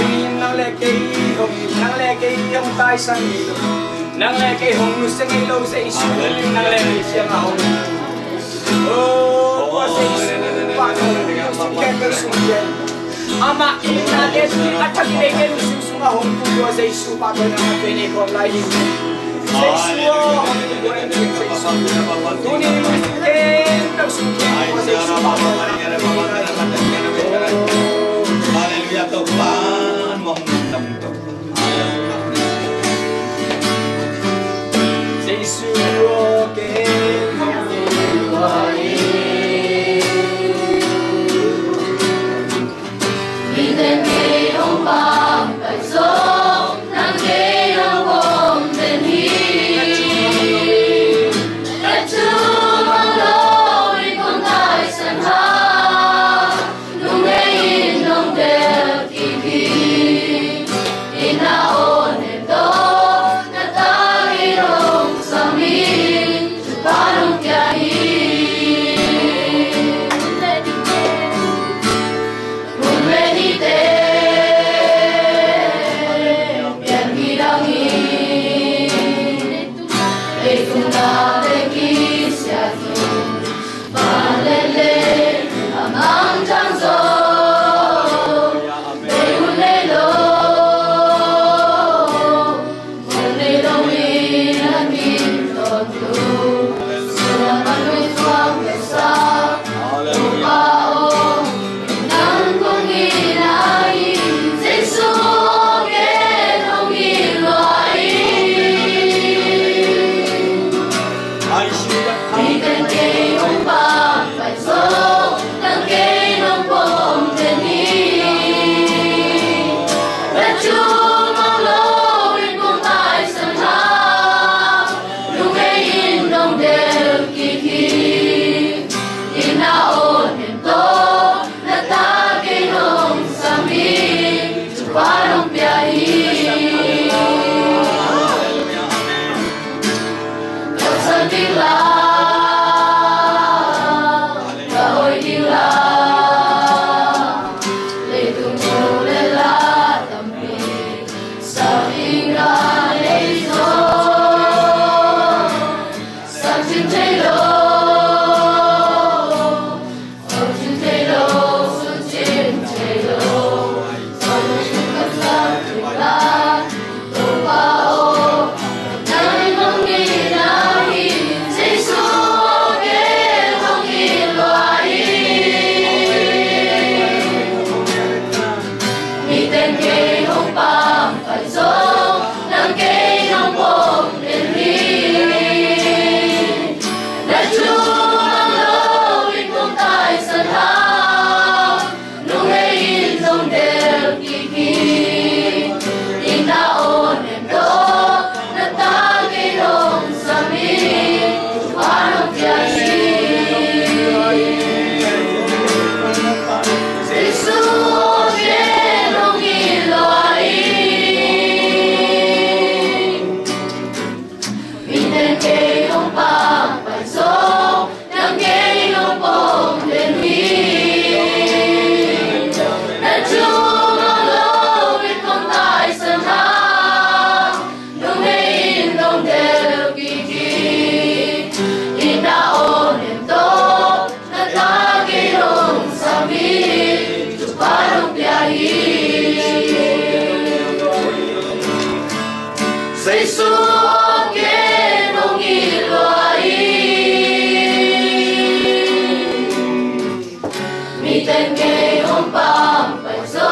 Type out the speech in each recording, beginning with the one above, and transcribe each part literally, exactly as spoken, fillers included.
Tuni in nang le kei hong, nang le kei hong taisan, nang le kei hong nusia ngei lo Jesu, nang le kei siang a hong. Oh, tua Jesu pa, nusia kei, nusia kei. Amah in na te tu a thak i nei kei nusia sung a hong tu tua Jesu pa, tua nang a kei nei kawm lai hi. Jesu aw, Jesu. Tuni in nusia kei, nusia kei tua Jesu pa, tua nang a kei nei. Hallelujah, Topa. Kei hong pampai zo,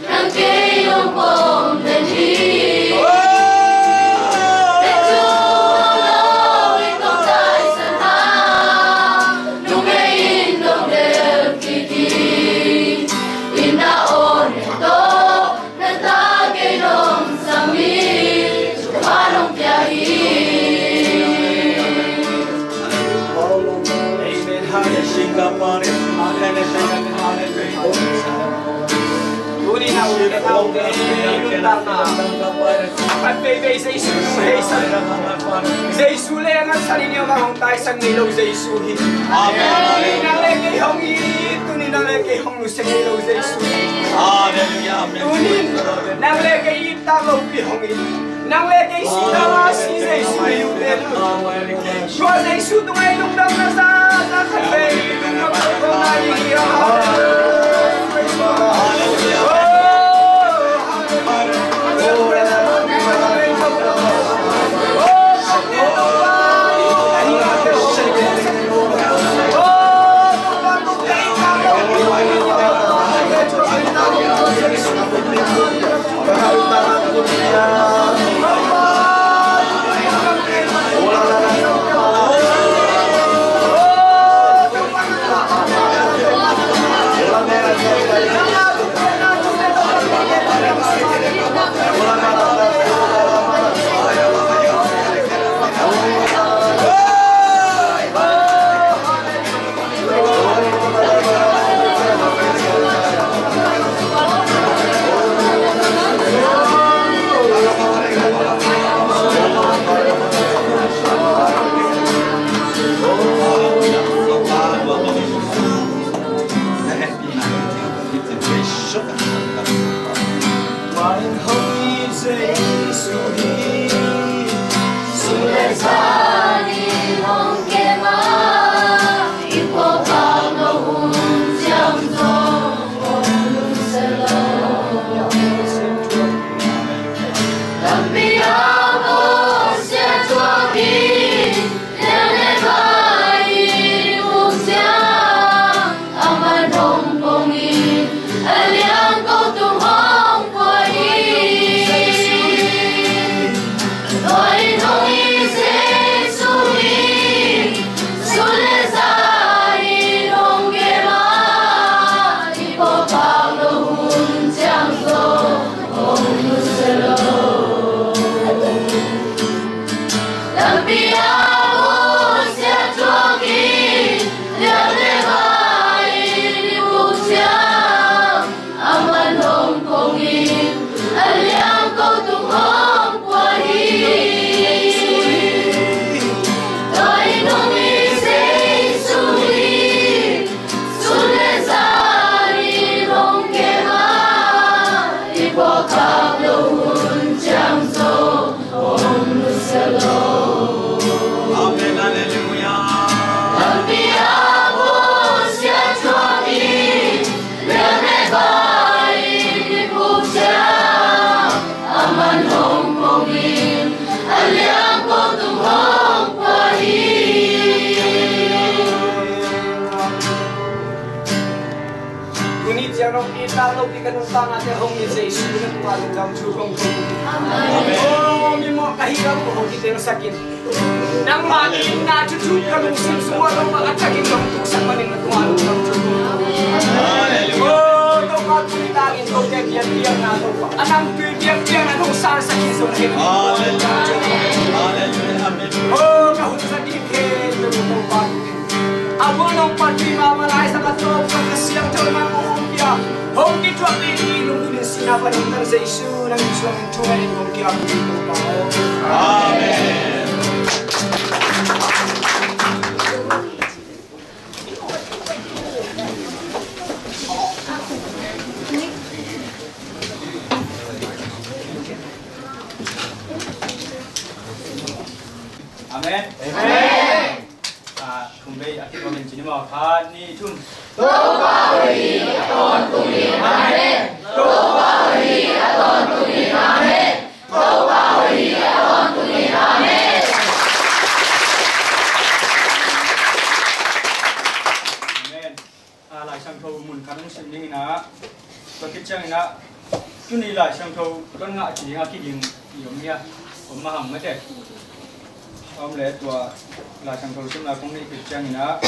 nang kei hong pom den hi. Pen cu lo i kong taisan hang, nung ei in dong del kik hi. Inn ah aw nen tawh, na ta kei nong sam hi. Cu kha nong pia hi. Amen. Hallelujah. Hallelujah. Hallelujah. Tuni na u le nau te i nuntakna, a khat veivei Jesu hei san, Jesu le ngan san in i om a hong taisan ngei lo Jesu hi. Amen. Tuni nang le kei hong it, tuni nang le kei hong nusia ngei lo Jesu hi. Amen. Tuni nang le kei it tak lopi hong it. Nang le kei si ta la si Jesu hi uh te. Tua Jesu tungah i lungdamna za, za khat vei lungdam khat kong ngai hi a. Amen. Hallelujah. Tuni ciang nong it tak lopi ka nuntakna te hong it Jesu na tungah lungdam thu kong ko. Amen. Oh, mimawh ka hi lam ko hong kiteng sak in. Nangmah itna thuthu ka lungsim sungah lo mah a thakin nong tuksak manin na tungah lungdam thu kong ko. Oh, Topa tuni takin kote biakpiakna Topa a nang tui biakpiakna nong salsak in zong hen. Hallelujah. Hallelujah. Amen. Oh, ka hun sa ding hen Topa. A bul nong phat pi mahmah lai sak a tawp sak a siangtho nang hong pia. Hong kithuah ding i lungdam in sihna panin nang Jesu nang Jesu nang in thu ngai in hong pia. Amen. Amen. Amen. Ah, thum vei a kituamin ci ni maw? Khat, nih, thum. Topa hoih hi a tawntung in. Amen. Topa hoih hi a tawntung in. Amen. Topa hoih hi a tawntung in. Amen. Amen. Ah, Lai Siangtho mun Ka dong sim ding in ah, tua khit ciangin ah, tuni Lai Siangtho tun ngah ci ding a kiging i om hia? Om mah hang mate. Om le tua Lai Siangtho simna kong neih khit ciangin ah,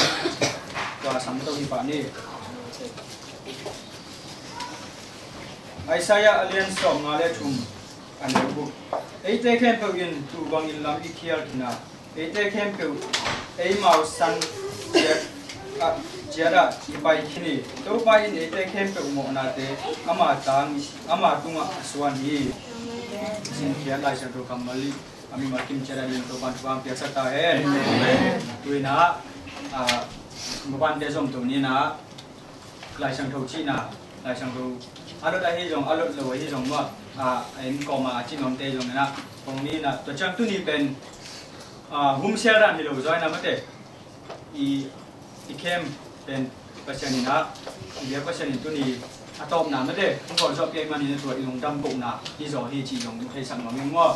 tua sam to hi pah ni. Isaiah a lian sawmnga le thum, a neu guk. Eite khempeuh in tuu bangin lam i khial khin a, eite khempeuh eimau san ciat ah, ciat ah i pai khin hi. Topa in eite khempeuh mawhnate ama tang, ama tungah a suan hi. Sinkhiat Lai Siangtho kammal i a mimal kim ciat a ding Topa'n thupha piaksak ta hen. Tu in ah, a, mabante zom to ni in ah, Lai Siangtho cihna, Lai Siangtho a lot ahi zong, a lot lo ahi zong maw, a, a inn kawm a a cih nuamte zong in ah, kong ni in ah, tua ciang tuni pen, a, humsial dan hi lo zaw in ah mate, i, i khem pen Pasian in ah, i biak Pasian in tuni a tawpna mate, hong kawl zawh piak manin ah tua i lungdam kohna hi zaw hi cih zong theisak nuam ing maw.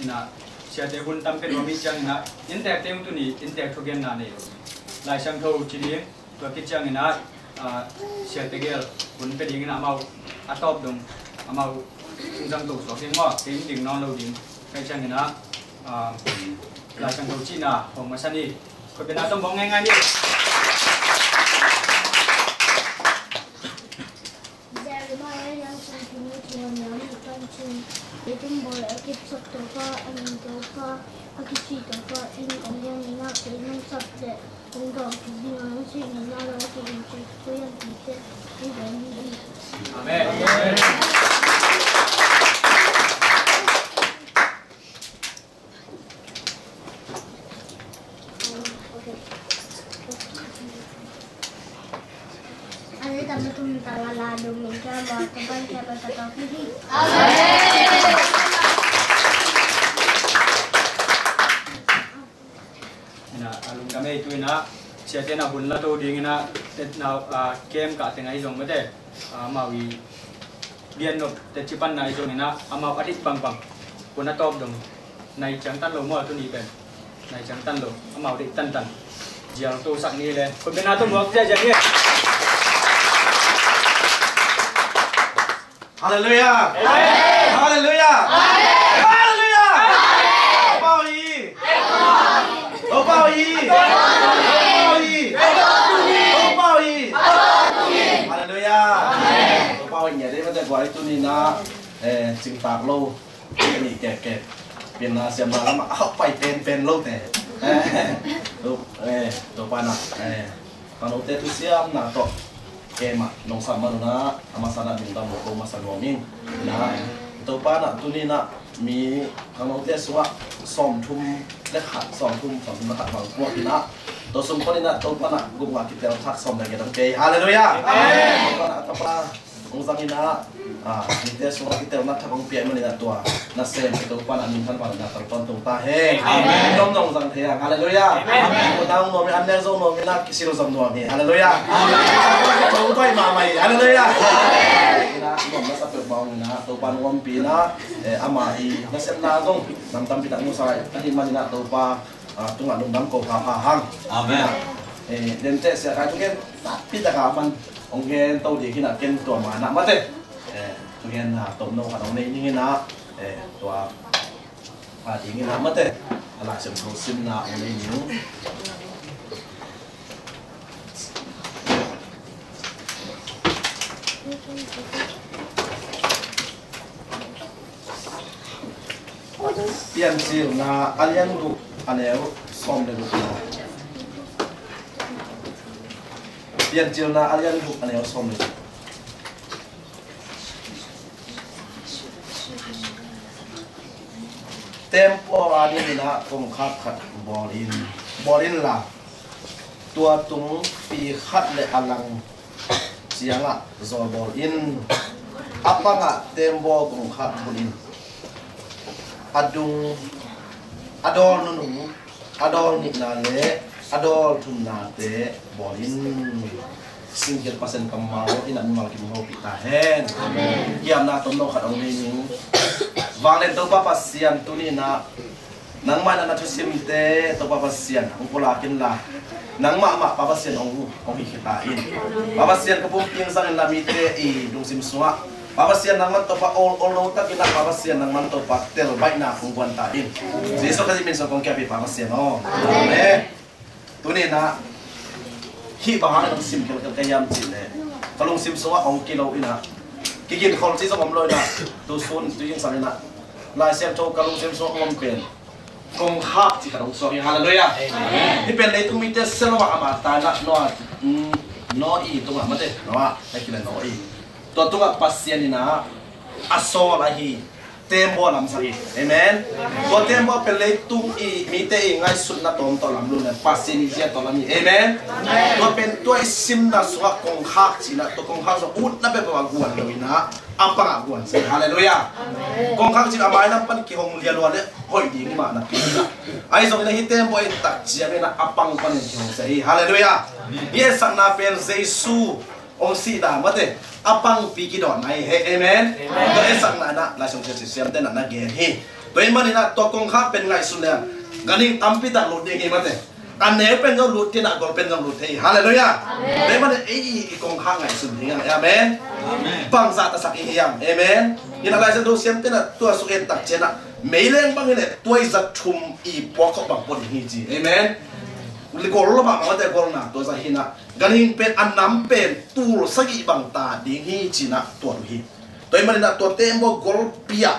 In ah, siate hun tam pen nuam i ciangin ah, inntekte hong tuni, inntek thugenna nei lo. Lai Siangtho ci ding, tua khit ciangin ah, a, siate gel hun pia dingin ah amau a tawp dong, amau zungzang to suak ding maw, kei ding nawn lo ding. Tua ciangin ah, a, Lai Siangtho cihna hong masa ni. Khutbetna tawh bawng ngaingai ni. Jeremiah lian sawmthum le thum a neu nih pan cin, leitung bawl a kipsak Topa, a min Topa, a kici Topa in a lian in ah kei nong sap leh kong dawng kik ding a, nong sih ngeina lo a kei in cik koi an tite i dawng hi hi. Amen. Ina, a lungdam ei tu ina, siate na hun la to ding ina, tet na, a, kem ka teng ahi zong mate, a, amau i lian nop te cipan na ahi zong ina, amau a dik pangpang, hun a tawp dong, nai ciang tan lo maw tuni pen, nai ciang tan lo, amau dik tantan, zial to sak ni le, khutbetna to muak ziahziah ni. Halleluiah! Amen. Halleluiah! Amen. Halleluiah! Amen. Topa aw hi! Topa aw hi! Topa aw hi! Halleluiah! Topa aw hi ngiat ei mate, guai tuni ina, eh, cingtak lo. Nih kek kek. Pianna siamna lamah a hauh pai penpen lote. Eh, to, eh, Topa na, eh, khangnote thusiamna tawh kem ah nong sam man un ah, a masa na ding dam lo ko masa nuam ing. Na, Topa na tuni na mi khangnote sungah sawmthum le khat, sawmthum, sawmthum le khat bang puak ina. Tua sung panin ah Topa na guk ngah kitel thak sawm le giat dong kei. Halleluiah. Amen. Topa na a tapa hong zang ina, a, mite sungah kitelna thak hong piak manin ah tua nasem Topa na minthan panin ah kalsuan tung ta hen. Amen. Dom dong zang thei hang. Halleluiah. Amen. Tua hong nuam hi, an nek zo nuam ina kisil zom nuam hi. Halleluiah. Amen. Tua bai mahmah hi. Halleluiah. Ina nuam na sa peuh bang ina Topa nuampi ina, eh, ama i nasepna zong nam tampi tak musa ahi manin ah Topa a, tungah lungdam ko phapha hang. Amen. Eh, dente sia kai thugen takpi taka man hong gen to ding hi na ken tua ma na mate. Eh, thugen na tomno khat hong nei ning hi na, eh, tua a ding hi na mate. A Lai Siangtho simna hong nei ning. Piancilna a lian guk a neu sawm le guk. Piancilna a lian guk a neu sawm le guk. Tembaw a dingin ah kongkhak khat bawl in, bawl inla, tua tung pi khat le a lang ciangah zawl bawl in. A pangah tembaw kongkhak bun in. A dung, a dawl nunung, a dawl nihna le a dawl thumnate bawl in. Singkil Pasian kammal in a mimal kim hopih ta hen. Amen. Kiamna tomno khat hong nei ning. Vanglian Topa Pasian tuni in ah nangmah in ah na thusimte Topa Pasian hong pulak inla, Nangmah mah Pa Pasian hong, hong hi khita in. Pa Pasian ka pumpi zangin la mite i lungsim sungah Pa Pasian nangman Topa ol, ol lo takin ah Pa Pasian nangman Topa telbaihna hong guan ta in. Jesu Khazih min sung kong kiapi Pa Pasian aw. Amen. Tuni in ah hih bang hang hong sim khelkhel ka hiam cih leh ka lungsim sungah hong kilo in ah kigin khol ci zong om lo in ah tu sun tu ing sang in ah Lai Siangtho ka lungsim sungah hong om pen kongkhak ci khat hong suak hi. Halleluiah. Amen. Hih pen leitung mite sel mah a mah ta in ah Noah, mm, Noah i tungah mate, Noah a kileh Noah i tua tungah Pasian in ah a sawl ahi tembaw lamsak hi. Amen. Tua tembaw pen leitung i mite i ngaihsutna tawm tawh lamlum le Pasian i zia tawh lam hi. Amen. Tua pen tua i simna sungah kongkhak cihna, tua kongkhak sungah utna peuhpeuh a guan lo in ah a pangah guan sa hi. Halleluiah. Kongkhak cihna a mailam pan kihong lialua le hoih ding mah napi in ah ahi zongin ah hih tembaw i tak ciangin ah a pang panin kihong sa hi. Halleluiah. Hih etsakna pen Jesu hong sihna mate a pangpi kidawtna hi. Amen. Tua etsakna in ah Lai Siangtho siamte in ah na gen hi. Tua ahih manin ah tua kongkhak pen ngaihsun leng ganhing tampi tak lut ding hi mate. A neu pen zong lut thei in ah gol pen zong lut thei hi. Halleluiah. Tua ahih manin ei i kongkhak ngaihsun ding hi hang. Amen. Bangzah tasak i hi hang. Amen. In ah Lai Siangtho siamte in ah tua suk en tak ciangin ah meileng bang hi leh tua i za thum i puak khop bang pua ding hi ci. Amen. Gol lo bang mate golna tua za hi in ah ganhing pen a nam pen tul sagih bang ta ding hi ci in ah tuat uh hi. Tua ahih manin ah tua tembaw golpi ah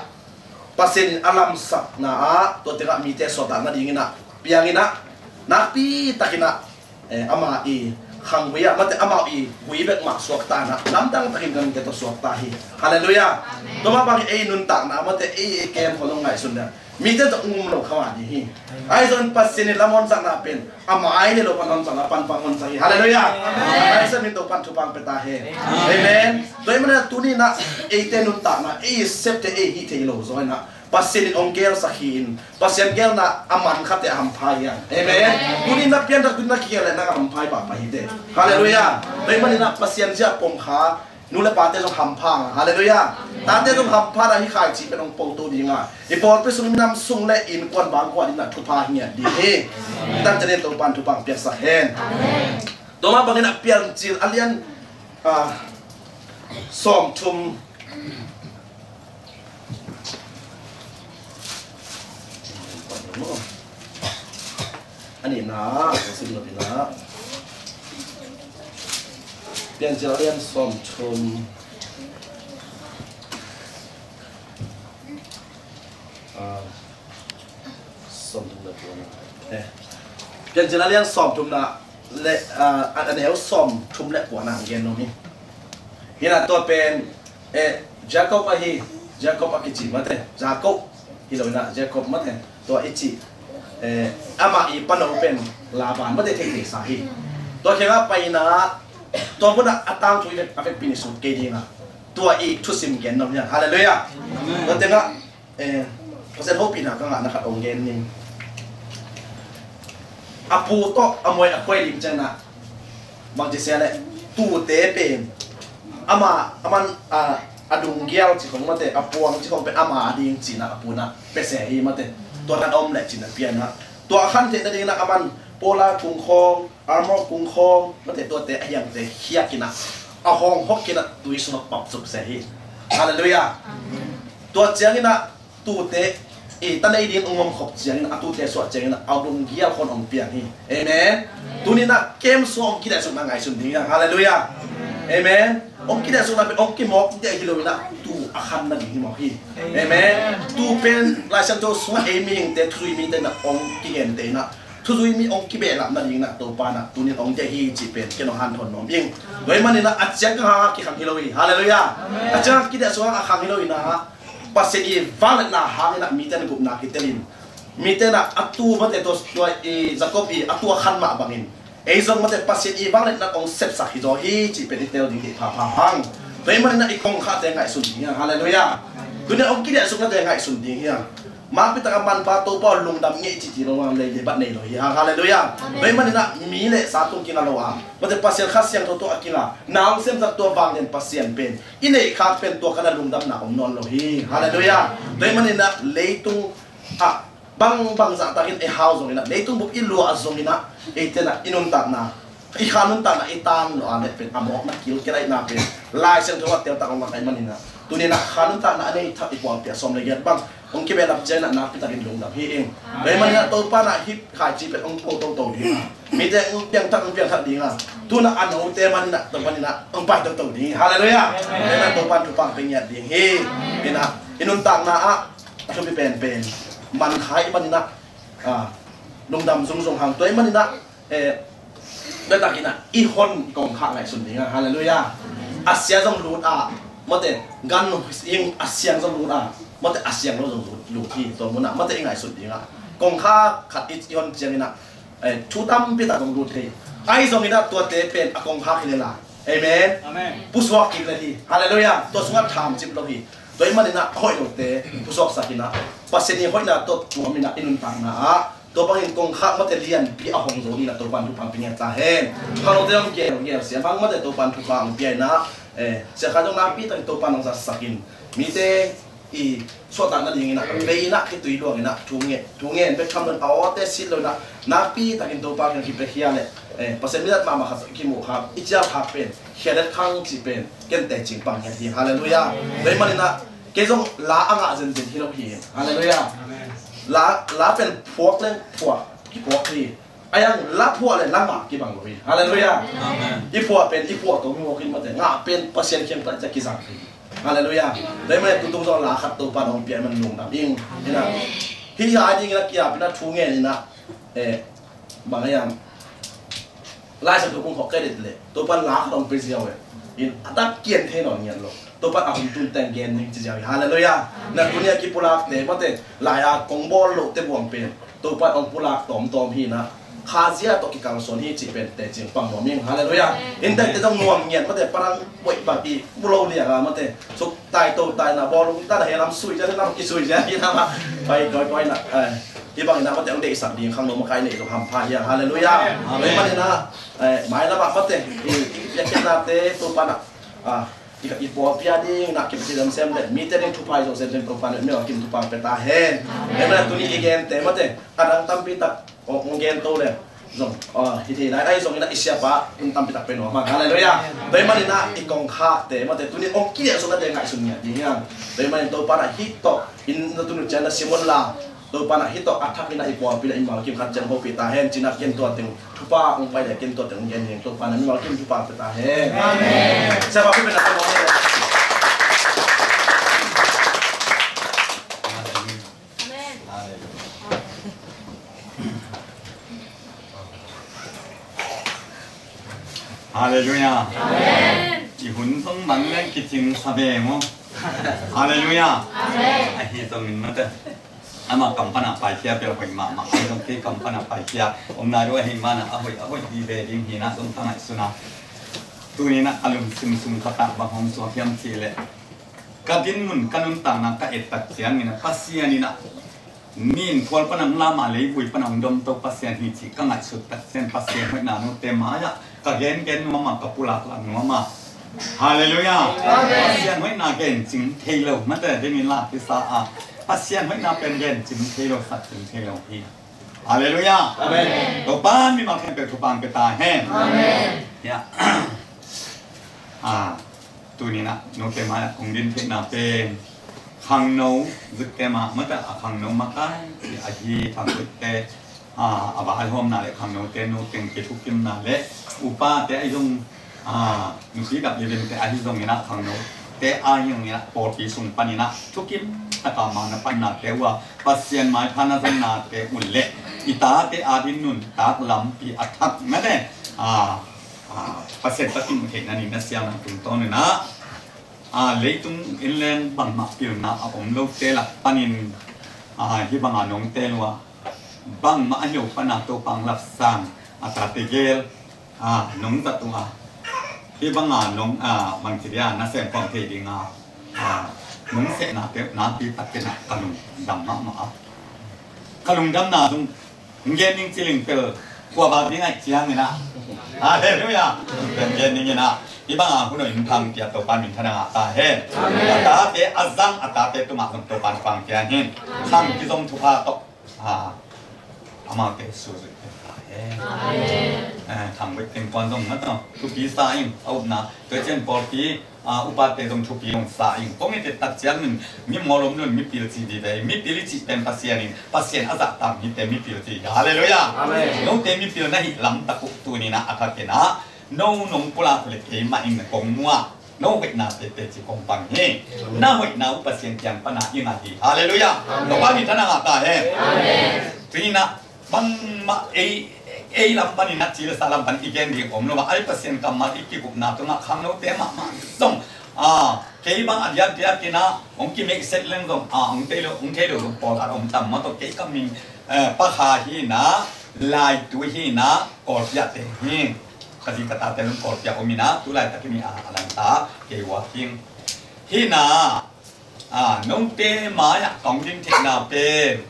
Pasian in a lamsakna ah tua tengah mite suahtak nadingin ah piang in ah nakpi takin ah, eh, amah i khanggui ah mate amah i gui bek mah suakta in ah lamdang takin ganhingte tawh suakta hi. Halleluiah. Tua mah bangin ei nuntakna mate ei, ei kem khol hong ngaihsun le mite tawh um lo kha mah ding hi. Ahi zongin Pasian in lam honsakna pen a mai le lo pan honsakna pan pan honsak hi. Halleluiah. Amen. Pasian min Topa'n thupha pia ta hen. Amen. Tua ahih manin ah tuni in ah eite nuntakna ei septe ei hih thei lo zaw in ah Pasian in hong gelsak hi in Pasian gelna a man khate a hampha hi hang. Amen. Tuni in ah pianthak tuni in ah kigel le na hampha hi pahpah hi te. Halleluiah. Tua ahih manin ah Pasian zia pom kha nu le pate zong hampha hang. Halleluiah. Tate zong hampha na hi khai cih pen hong potu ding a i pawlpi sung minam sung le innkuan bangkuan in ah thupha hi ngiat ding hi. Tan cianin Topa'n thupha piaksak hen. Tua mah bangin ah Piancil a lian, ah, sawmthum a nihna, sim lo in ah Piancil a lian sawmthum, ah, sawmthum le kuana. Eh. Piancil a lian sawmthumna le, ah, a neu sawmthum le kuana hong gen nuam hi. Hi in ah tua pen, eh, Jacob ahi, Jacob a kici mate, Jacob hi lo in ah Jacob mate, tua i cih, eh, amah i pano pen Laban mate theihtheihsa hi. Tua kiangah pai in ah tua mun ah a tangthu i vek, a vekpi in i sut kei ding a tua i thusim gen nuam hi hang. Halleluiah. Amen. Tua tengah, eh, Pasian hopihna ka ngahna khat hong gen ning. A pu tawh a muai a khuai ding ciangin ah bang ci sia leh tute pen ama, aman, a, a dunggial ci khong mate a puang ci khong pen ama ding ci in ah a pu in ah pia sia hi mate. Tua in ah om leh ci in ah pia in ah tua a khan theih nading in ah aman paula kung khawng, armor kung khawng mate tuate a hiangte khiak in ah a hawng hok in ah tui sungah pap suk sia hi. Halleluiah. Tua ciangin ah tute i ta nei ding hong om khop ciangin a tute suah ciangin a dunggial khawng hong piang hi. Amen. Tuni in ah kem sungah hong kidehsukna ngaihsun ding hi hang. Halleluiah. Amen. Hong kidehsukna pen hong kimawk ding hi lo in ah tu a khan nading hi mawk hi. Amen. Tu pen Lai Siangtho sungah ei mihingte thuzui mite in ah hong kigente in ah thuzui mi hong kibehlap nading in ah Topa in ah tuni in hong deih hi cih pen ken hong hanthawn nuam ing. Tua ahih manin ah a ciang kang hangah kikhang hi lo hi. Halleluiah. A ciang kidehsuk hangah khang hi lo in ah Pasian i vangliatna hangin ah mite in gupna kitel in mite in ah a tu mate tua, tua i Jacob i a tu a khan mah bangin ei zong mate Pasian i vangliatna hong sepsak hi zaw hi cih pen i tel ding hi phapha hang. Tua ahih manin ah i kongkhakte ngaihsun ding hi hang. Halleluiah. Tuni in ah hong kidehsuknate ngaihsun ding hi hang. Makpitak a manpha Topa aw lungdam ngei cih ti lo hang, lei le bat nei lo hi hang. Halleluiah. Tua ahih manin ah mi le sa tung kinga lo a mate Pasian Kha Siangtho tawh a kinga na hong semsak tua vanglian Pasian pen i neih khak pen tua khan a lungdamna om nawn lo hi. Halleluiah. Tua ahih manin ah leitung ah bangbang zahtakin i hau zongin ah leitung bup i luah zongin ah eite in ah i nuntakna, i kha nuntakna i tan lo a leh pen a mawkna kilkelaihna pen Lai Siangtho ah teltak hong lak ahih manin ah, tuni in ah kha nuntakna a nei thak i pawlpi ah sawm le giat bang hong kibehlap ciangin ah nakpi takin lungdam hi ing. Tua ahih manin ah Topa in ah hih khaici pen hong ko toto ding a, mite hong piangthak, hong piangthak ding a, tu in ah a note manin ah Topa in ah hong pai toto ding hi. Halleluiah. Tua ahih manin ah Topa in thupha hong pia ngiat ding hi. In ah i nuntakna ah a thupi penpen man kha ahih manin ah, ah, lungdam zungzung hang. Tua ahih manin ah, eh, tua tak in ah i hon i kongkhak ngaihsun ding a, halleluiah. A sia zong lut a, mate, gan hing a siang zong lut a, mate, a siang lo zong lut, lut hi. Tua mun ah, mate, i ngaihsun ding a, kongkhak khat i, i hon ciangin ah, eh, thu tampi tak zong lut thei. Ahi zongin ah tuate pen a kongkhak hi lel a. Amen. Amen. Pusuak kik lel hi. Halleluiah. Tua sungah thamcip lo hi. Tua ahih manin ah hoih lote pusuaksak in ah, Pasian i hoihna tawh tuam in ah i nuntakna ah tua bangin kongkhak, mate, lianpi a hong zo ding in ah Topa in thupha hong pia ngiat ta hen. Khangnote hong gelgel siam hang, mate, Topa in thupha hong pia in ah, eh, Sia Khai zong nakpi takin Topa in hong zatsak in, mite i suahtak nading in ah, bei in ah, khitui luang in ah, thu ngen, thu ngen bek tham lo in, a awte sit lo in ah, nakpi takin Topa kiang kipiakhia leh, eh, Pasian mizat mahmah khat kimuh khak, i cial khak pen, khia let khang cih pen ken teci pang ngiat hi. Halleluiah. Tua ahih manin ah kei zong la a ngah zenzen hi lo hi. Halleluiah. Amen. La, la pen phuak leng phuak, kiphuak hi. A yang la phuah le la ngah kibang lo hi. Halleluiah. Amen. I phuah pen i phuah tawh hi mawk in, mate, ngah pen Pasian kiang pan ciang kizang hi. Halleluiah. Tua ahih manin ah tutung zong la khat Topa in hong pia ahih manin lungdam ing. In ah, hih a ding in ah kiap in ah thu ngen in ah, eh, bang a yang Lai Siangtho kong khawk kei det leh Topa in la khat hong pia ziau e. In a tak kian thei nawn ngiat lo. Topa in a hun tun teng gen ning ci ziau hi. Halleluiah. In ah tuni a kipulakte, mate, lai a kong bawl lohte buang pen Topa in hong pulak tawmtawm hi in ah, kha zia tawh kikalsuan hi cih pen teci pang nuam ing. Halleluiah. In tengte zong nuam ngiat, mate, parang buaih bak i mu lo liang a, mate, suk tai to tai na bawlung ta na he lam sui zia, he lam kisui zia hi na ma. Pai koi koi na, eh, hih bang in ah, mate, hong deihsak ding khangno makai neih zong hampha hi a. Halleluiah. Amen. Tua ahih manin ah, eh, mailam ah, mate, i, i, i biakpiaknate Topa in ah, ah, i, i pawlpi a ding in ah kipia ding semsem leh mite ding thupha i zo semsem Topa in ah mimal kim thupha pia ta hen. Amen. Amen. Tuni i gente, mate, a dang tampi tak hong, hong gen to leh zong, ah, hi thei lai, ahi zongin ah i siapa hun tampi tak pia nuam hang. Halleluiah. Tua ahih manin ah i kongkhakte, mate, tuni hong kilian suk nate ngaihsun ngiat ding hi hang. Tua ahih manin Topa in ah hih tawh, in na tun uh ciang na sim un la, Topa in ah hih tawh a thak in ah i pawlpi le i mimal kim khat ciang hopih ta hen, ci-in ah ken tua teng thupha hong pai le ken tua teng hong gen hi hang. Topa in ah mimal kim thupha pia ta hen. Amen. Siapa pia pia na. Amen. Halleluiah. Halleluiah. Amen. I hun zong mang leng kicing sa ve maw. Halleluiah. Amen. Ahi zongin, mate, ama kam pan a paikhia bel hoih mahmah, ahi zong kei kam pan a paikhia om nai lo ahih manin a hoih, a hoih vive ding hi in ah zong ka ngaihsun a. Tuni in ah ka lungsim sung khat ah bang hong suak hiam cih leh, ka dinmun, ka nuntakna ka et tak ciangin ah Pasian in ah, mi innkuan pan a hong lam a, leivui pan a hong domto Pasian hi cih ka ngaihsut tak ciang, Pasian hoihna note mai-ah ka gengen nuam a, ka pulaklak nuam a. Halleluiah. Amen. Pasian hoihna gencing thei lo, mate, dingin la kisa a, Pasian hoihna pen gencing thei lo, satcing thei lo hi. Halleluiah. Amen. Topa'n mimal khempeuh thupha hong pia ta hen. Amen. Ya. Ah, tuni in ah note mai-ah kong din theihna pen khangno zikte mah, mate, a khangno makai ahi, khangnote, ah, a vaihawmna le khangnote nuteng kithukimna le upate ahi zong, ah, nupi dap livingte ahi zongin ah khangnote ahi zongin ah pawlpi sung panin ah thukim taka mana pannate uh a, Pasian maipha na zonnate un le i tate adingin nuntak lampi a thak, mate, ah, ah, Pasian tawh kimuh theihna ni na siam a tungtawn in ah, ah, leitung in leng bangmah pilna a om lote lak panin, ah, hih banga nong tel uh a, bangmah ahi lo pana Topa hong lapsang a tate gel, ah, nong zat uh a, hih banga nong, ah, bangci dia nasem khawm thei dinga, ah, nong sehnate nakpi takin ah ka lungdam mahmah a. Ka lungdamna zong hong gen ning ci leng pel, kua val ding ahih ciangin ah. Halleluiah. Hong gen ning in ah, hih banga hun a in phang pia Topa min thang a ta hen. Amen. A tate a zang, a tate tungah zong Topa in pang pia hen. Khang kizom thupha tawh, ah, amaute suzui pia ta hen. Amen. Eh, thang wek teng kuan zong mataw thupi sa ing a upna tua cian pawlpi, ah, upate zong thupi zong sa ing. Kong i tet tak ciangin mi mawlom nun mipil ci vive. Mipil i cih pen Pasian in, Pasian a zahtak mite mipil ci. Halleluiah. Amen. Note mipil na hih lamtak uh tuninah a thakinah no nong pulak uh le keimah in kong muah. No hoihna tete ci kong pang hi. Na hoihna uh Pasian kiang pana i ngat hi. Halleluiah. Amen. Topa min thana ngah ta hen. Amen. Tuninah bangmah ei, ei lam paninah ci le sa lam pan i gen ding om lo mah. Ai Pasian kammal i kigupna tungah khangnote mahmah zong, ah, kei bang a diakdiakinah hong kimeihset leng zong, ah, hong thei lo, hong thei lo zong pawlkhat om tam mah tawh kei ka min, eh, Pakha hinah, Laitu hinah, Kawlpiahte hi. Ka zi ka tate zong Kawlpiah om inah tu laitakin i a, a lanta kei ua hing. Hinah, ah, note mai-ah kong ding theihna pen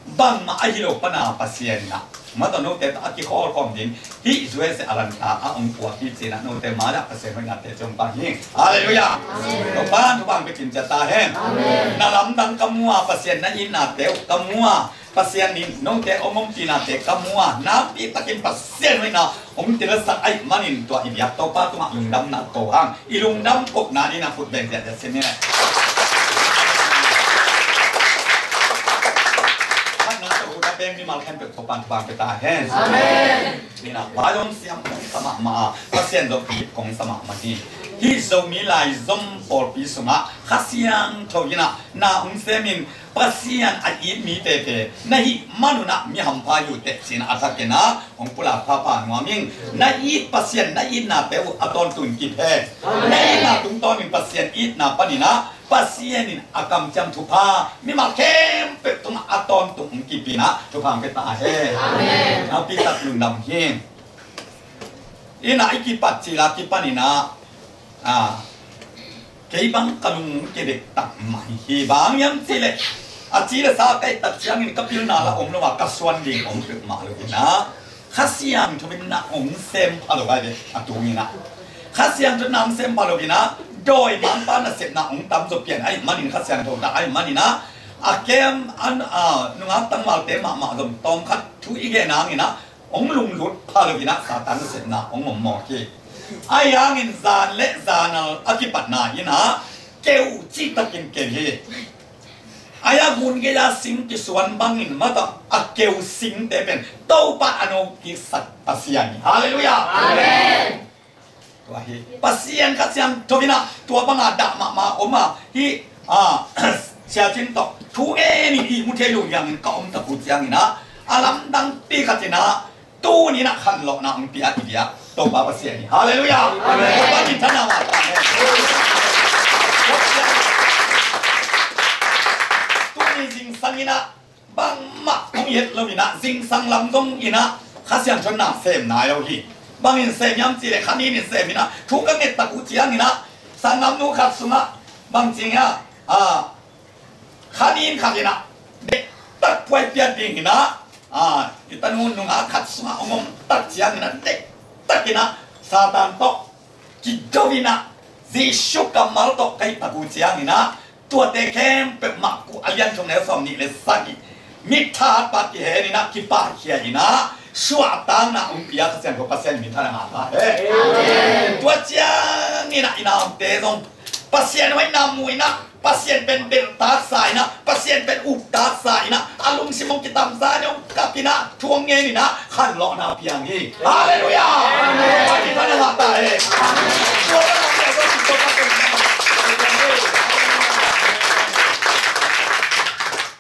bangmah ahi lo pana Pasian inah mataw note tawh a kikhawlkhawm ding hih zuese a lanta a ong puak hi cinah note mai-ah Pasian hoihnate ciong pang hi. Halleluiah. Amen. Topa thupha pia kim cia ta hen. Amen. Na lamdang ka mua, Pasian na itnate uh ka mua. Pasian in note ong ompinate ka mua, nakpi takin Pasian hoihna hong telsak ahih manin tua i biak Topa tungah lungdamna ko hang. I lungdam kohna dingin a khut beng ziahziah sin ni leh. Khatna tawh khut a beng mimal khempeuh Topa thupha pia ta hen. Amen. Inah vai zong siam kong sa mahmah a, Pasian zong kip kong sa mahmah hi. Hih Zomi Laizom pawlpi sungah Kha Siangtho inah na hong semin Pasian a it mite pen na hih manunah mi hampha hi uh teh cinah a thakinah hong pulak phapha nuam ing. Na it Pasian na itnate uh a tawntung kip hen. Amen. Na itna tungtawnin Pasian itna paninah Pasian in a kamciam thupha mimal khempeuh tungah a tawntung hong kipinah thupha hong pia ta hen. Amen. Nakpi tak lungdam hi. Inah i kipat cila kipaninah, ah, kei bang ka lung kidek tak mai hi. Bang hiam cihleh a ci le sa ka et tak ciangin ka pilna la om lo a ka suan ding om peuhmah lo inah Kha Siangtho in na hong sem pha lo ai ve a tunginah Kha Siangtho na hong sem pha lo inah dawimangpa nasepna hong tam zaw pian ahih manin Kha Siangtho dah ahih maninah a kem an, ah, nungak tangvalte mahmah zong tawmkhat thu i gen hanginah hong lunglut pha lo inah Satan nasepna hong ommawk hi. Ahi hangin zan le zanal a kipatna inah keu cihtakin keu hi. Ahi a gun gei-a sing kisuan bangin mataw a keu singte pen Topa a no kiksak Pasian hi. Halleluiah. Amen. Tua hi Pasian Kha Siangtho inah tua banga dah mahmah om a hi. Ah, Sia Cin tawh thu ngenin i mu thei lo hiangin ka om tak uh cianginah a lamdangpi khatinah tuninah khanlawhna hong pia i biak Topa Pasian hi. Halleluiah. Amen. Topa min thana ngah ta hen. Tuni zingsang inah bangmah hong i het lo inah zingsang lam zong inah Kha Siangtho in na sem nai lo hi. Bangin sem hiam cihleh kha nin in sem inah thu ka nget tak uh cianginah sanggamnu khat sungah bang ci hiam, ah, kha nin khat inah dektak puai piat ding inah, ah, i tanu nungak khat sungah hong om tak cianginah dektak inah Satan tawh kido inah Jesu kammal tawh ka hih tak uh cianginah tuate khempeuh mah kuh a lian thum neu sawm nih le sagih mitthat pah kihen inah kipahkhia inah suahtakna hong pia Kha Siangtho Pasian min thana ngah ta hen. Amen. Tua cianginah i naute zong Pasian hoihna mu inah Pasian pen belhtaksa inah Pasian pen uptaksa inah a lungsim hong kitamsa inah hong kap inah thu hong ngen inah khanlawhna piang hi. Halleluiah. Amen. Amen.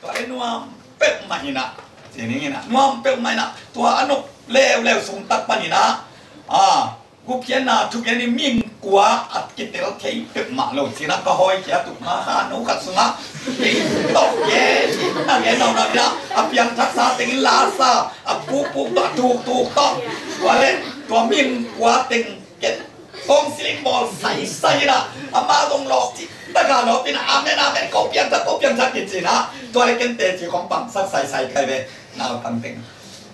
Tua le nuam peuhmah inah, sining inah nuam peuhmah inah tua a nok leuleu sungtak pan inah, ah, gupkhiatna thugen in mihing kua a kitel thei peuhmah lo cinah ka hawi khia tuk ma kha no khat sungah kei tawh gen in na gen no na bia a piangthaksa tengin lasa a pukpuk tawh a tuktuk tawh tua le tua mihing kua teng ken kong siling bawl saisai inah ama zong lawp cih taka lawp inah amen amen ko piangthak ko piangthak kicinah tua le ken teci kong pangsak saisai kai ve nau tang teng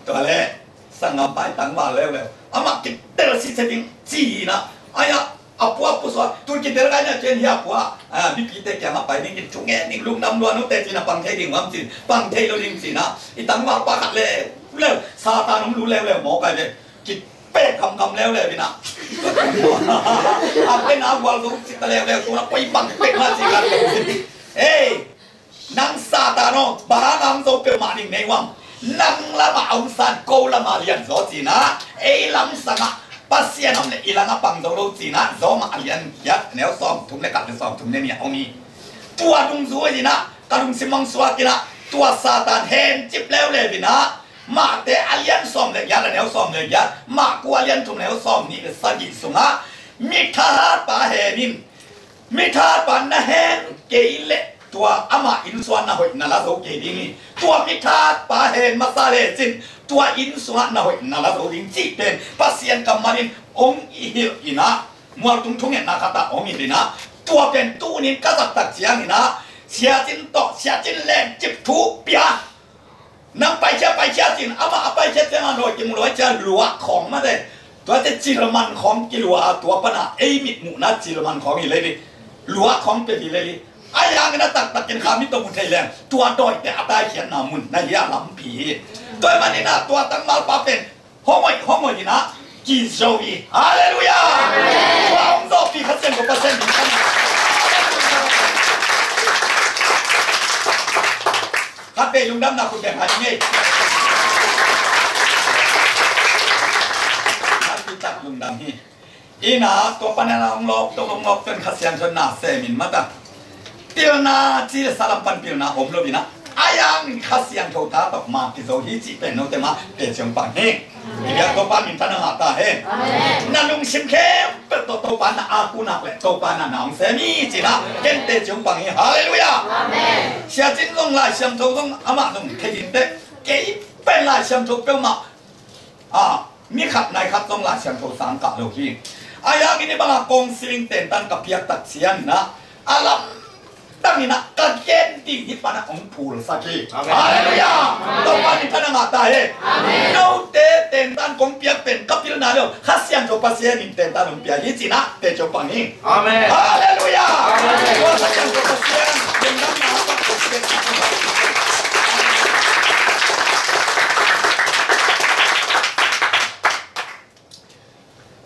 tua le sanggam pai tangval leuleu amah kitel sitse ding ci inah ai-ah a pua pusuak tun kitel kai na cian hi a pua a mipite kiangah pai ding in thungen ding lungdam lua note cin a pang thei ding uam cin pang thei lo ding cinah i tangval pa khat le leuleu, Satan hong lu leuleu mawk ai ve. Kipek kamkam leuleu inah. A pen a gual zo cita leuleu, tu na koi bang pek na ci kan. Ei, nang Satan aw, bang hang a hong zo peuhmah ding nei uam. Nang lamah a hong san ko lamah lian zaw cinah, ei lam sangah Pasian om le i langah pang zo lo cinah, Rom a lian giat neu sawm thum le khat le sawm thum le nih a om hi. Tua dungzui inah ka lungsim hong suak inah, tua Satan hencip leuleu inah, Mate a lian sawm le giat a neu sawm le giat, Marku a lian thum neu sawm nih le sagih sungah, mi thahatpa hen in, mi thahatpa na hen kei leh tua ama innsuan na hoih na la zo kei ding hi. Tua mi thahatpa hen masa lecin tua inn sungah na hoih na la zo ding cih pen Pasian kammal in hong i hilh inah, Mualtung thungetna khatah hong hilh inah, tua pen tunin ka zat tak ciang inah, Sia Cin tawh, Sia Cin lengcip thu pia. Nang paikhia, paikhia cin, amah a paikhia ciangah dawi kimu lo ai cia luah khawng mate. Tuate cilman khawng kilua a, tua pana ei mitmuhna cilman khawng hi lei li. Luah khawng pe hi lei li. A yangin a taktakin kha mi tawh mu thei leng, tua dawite a taikhiatna mun na hi a lampi hi. Tua hi maninah tua tangvalpa pen hong hoih, hong hoih inah kizo hi. Halleluiah. Tua hong zawhpih Kha Siangtho Pasian min thang. Khatvei lungdamna khut beng hai ngei. Khat pitak lungdam hi. Inah tua panin a hong lawk, tua hong lawk pen Kha Siangtho na semin mata. Pilna ci le salam pan pilna om lo inah, a yangin Kha Siangtho ta tawh ma kizo hi cih pen note mah teci hong pang hi. I biak Topa minthanna ngah ta hen. Amen. Na lungsim khempeuh tawh Topa na a kunak le Topa na na hong sem hi cinah ken teci hong pang hi. Halleluiah. Amen. Sia Cin zong Lai Siangtho zong amah zong thei ding teh, kei pen Lai Siangtho peuhmah, a, ni khat nai khat zong Lai Siangtho sang kah lo hi. A yangin i bangah kawng siling tentan ka piak tak ciang inah, a lam dang inah ka gen ding hi panah hong phulsak hi. Amen. Halleluiah. Topa minthanna ngah ta hen. Amen. Note tentan kong piak pen ka pilna lo, Kha Siangtho Pasian in tentan hong pia hi cinah teci hong pang hi. Amen. Halleluiah. Amen. Tua Kha Siangtho Pasian lungdamna hong pang.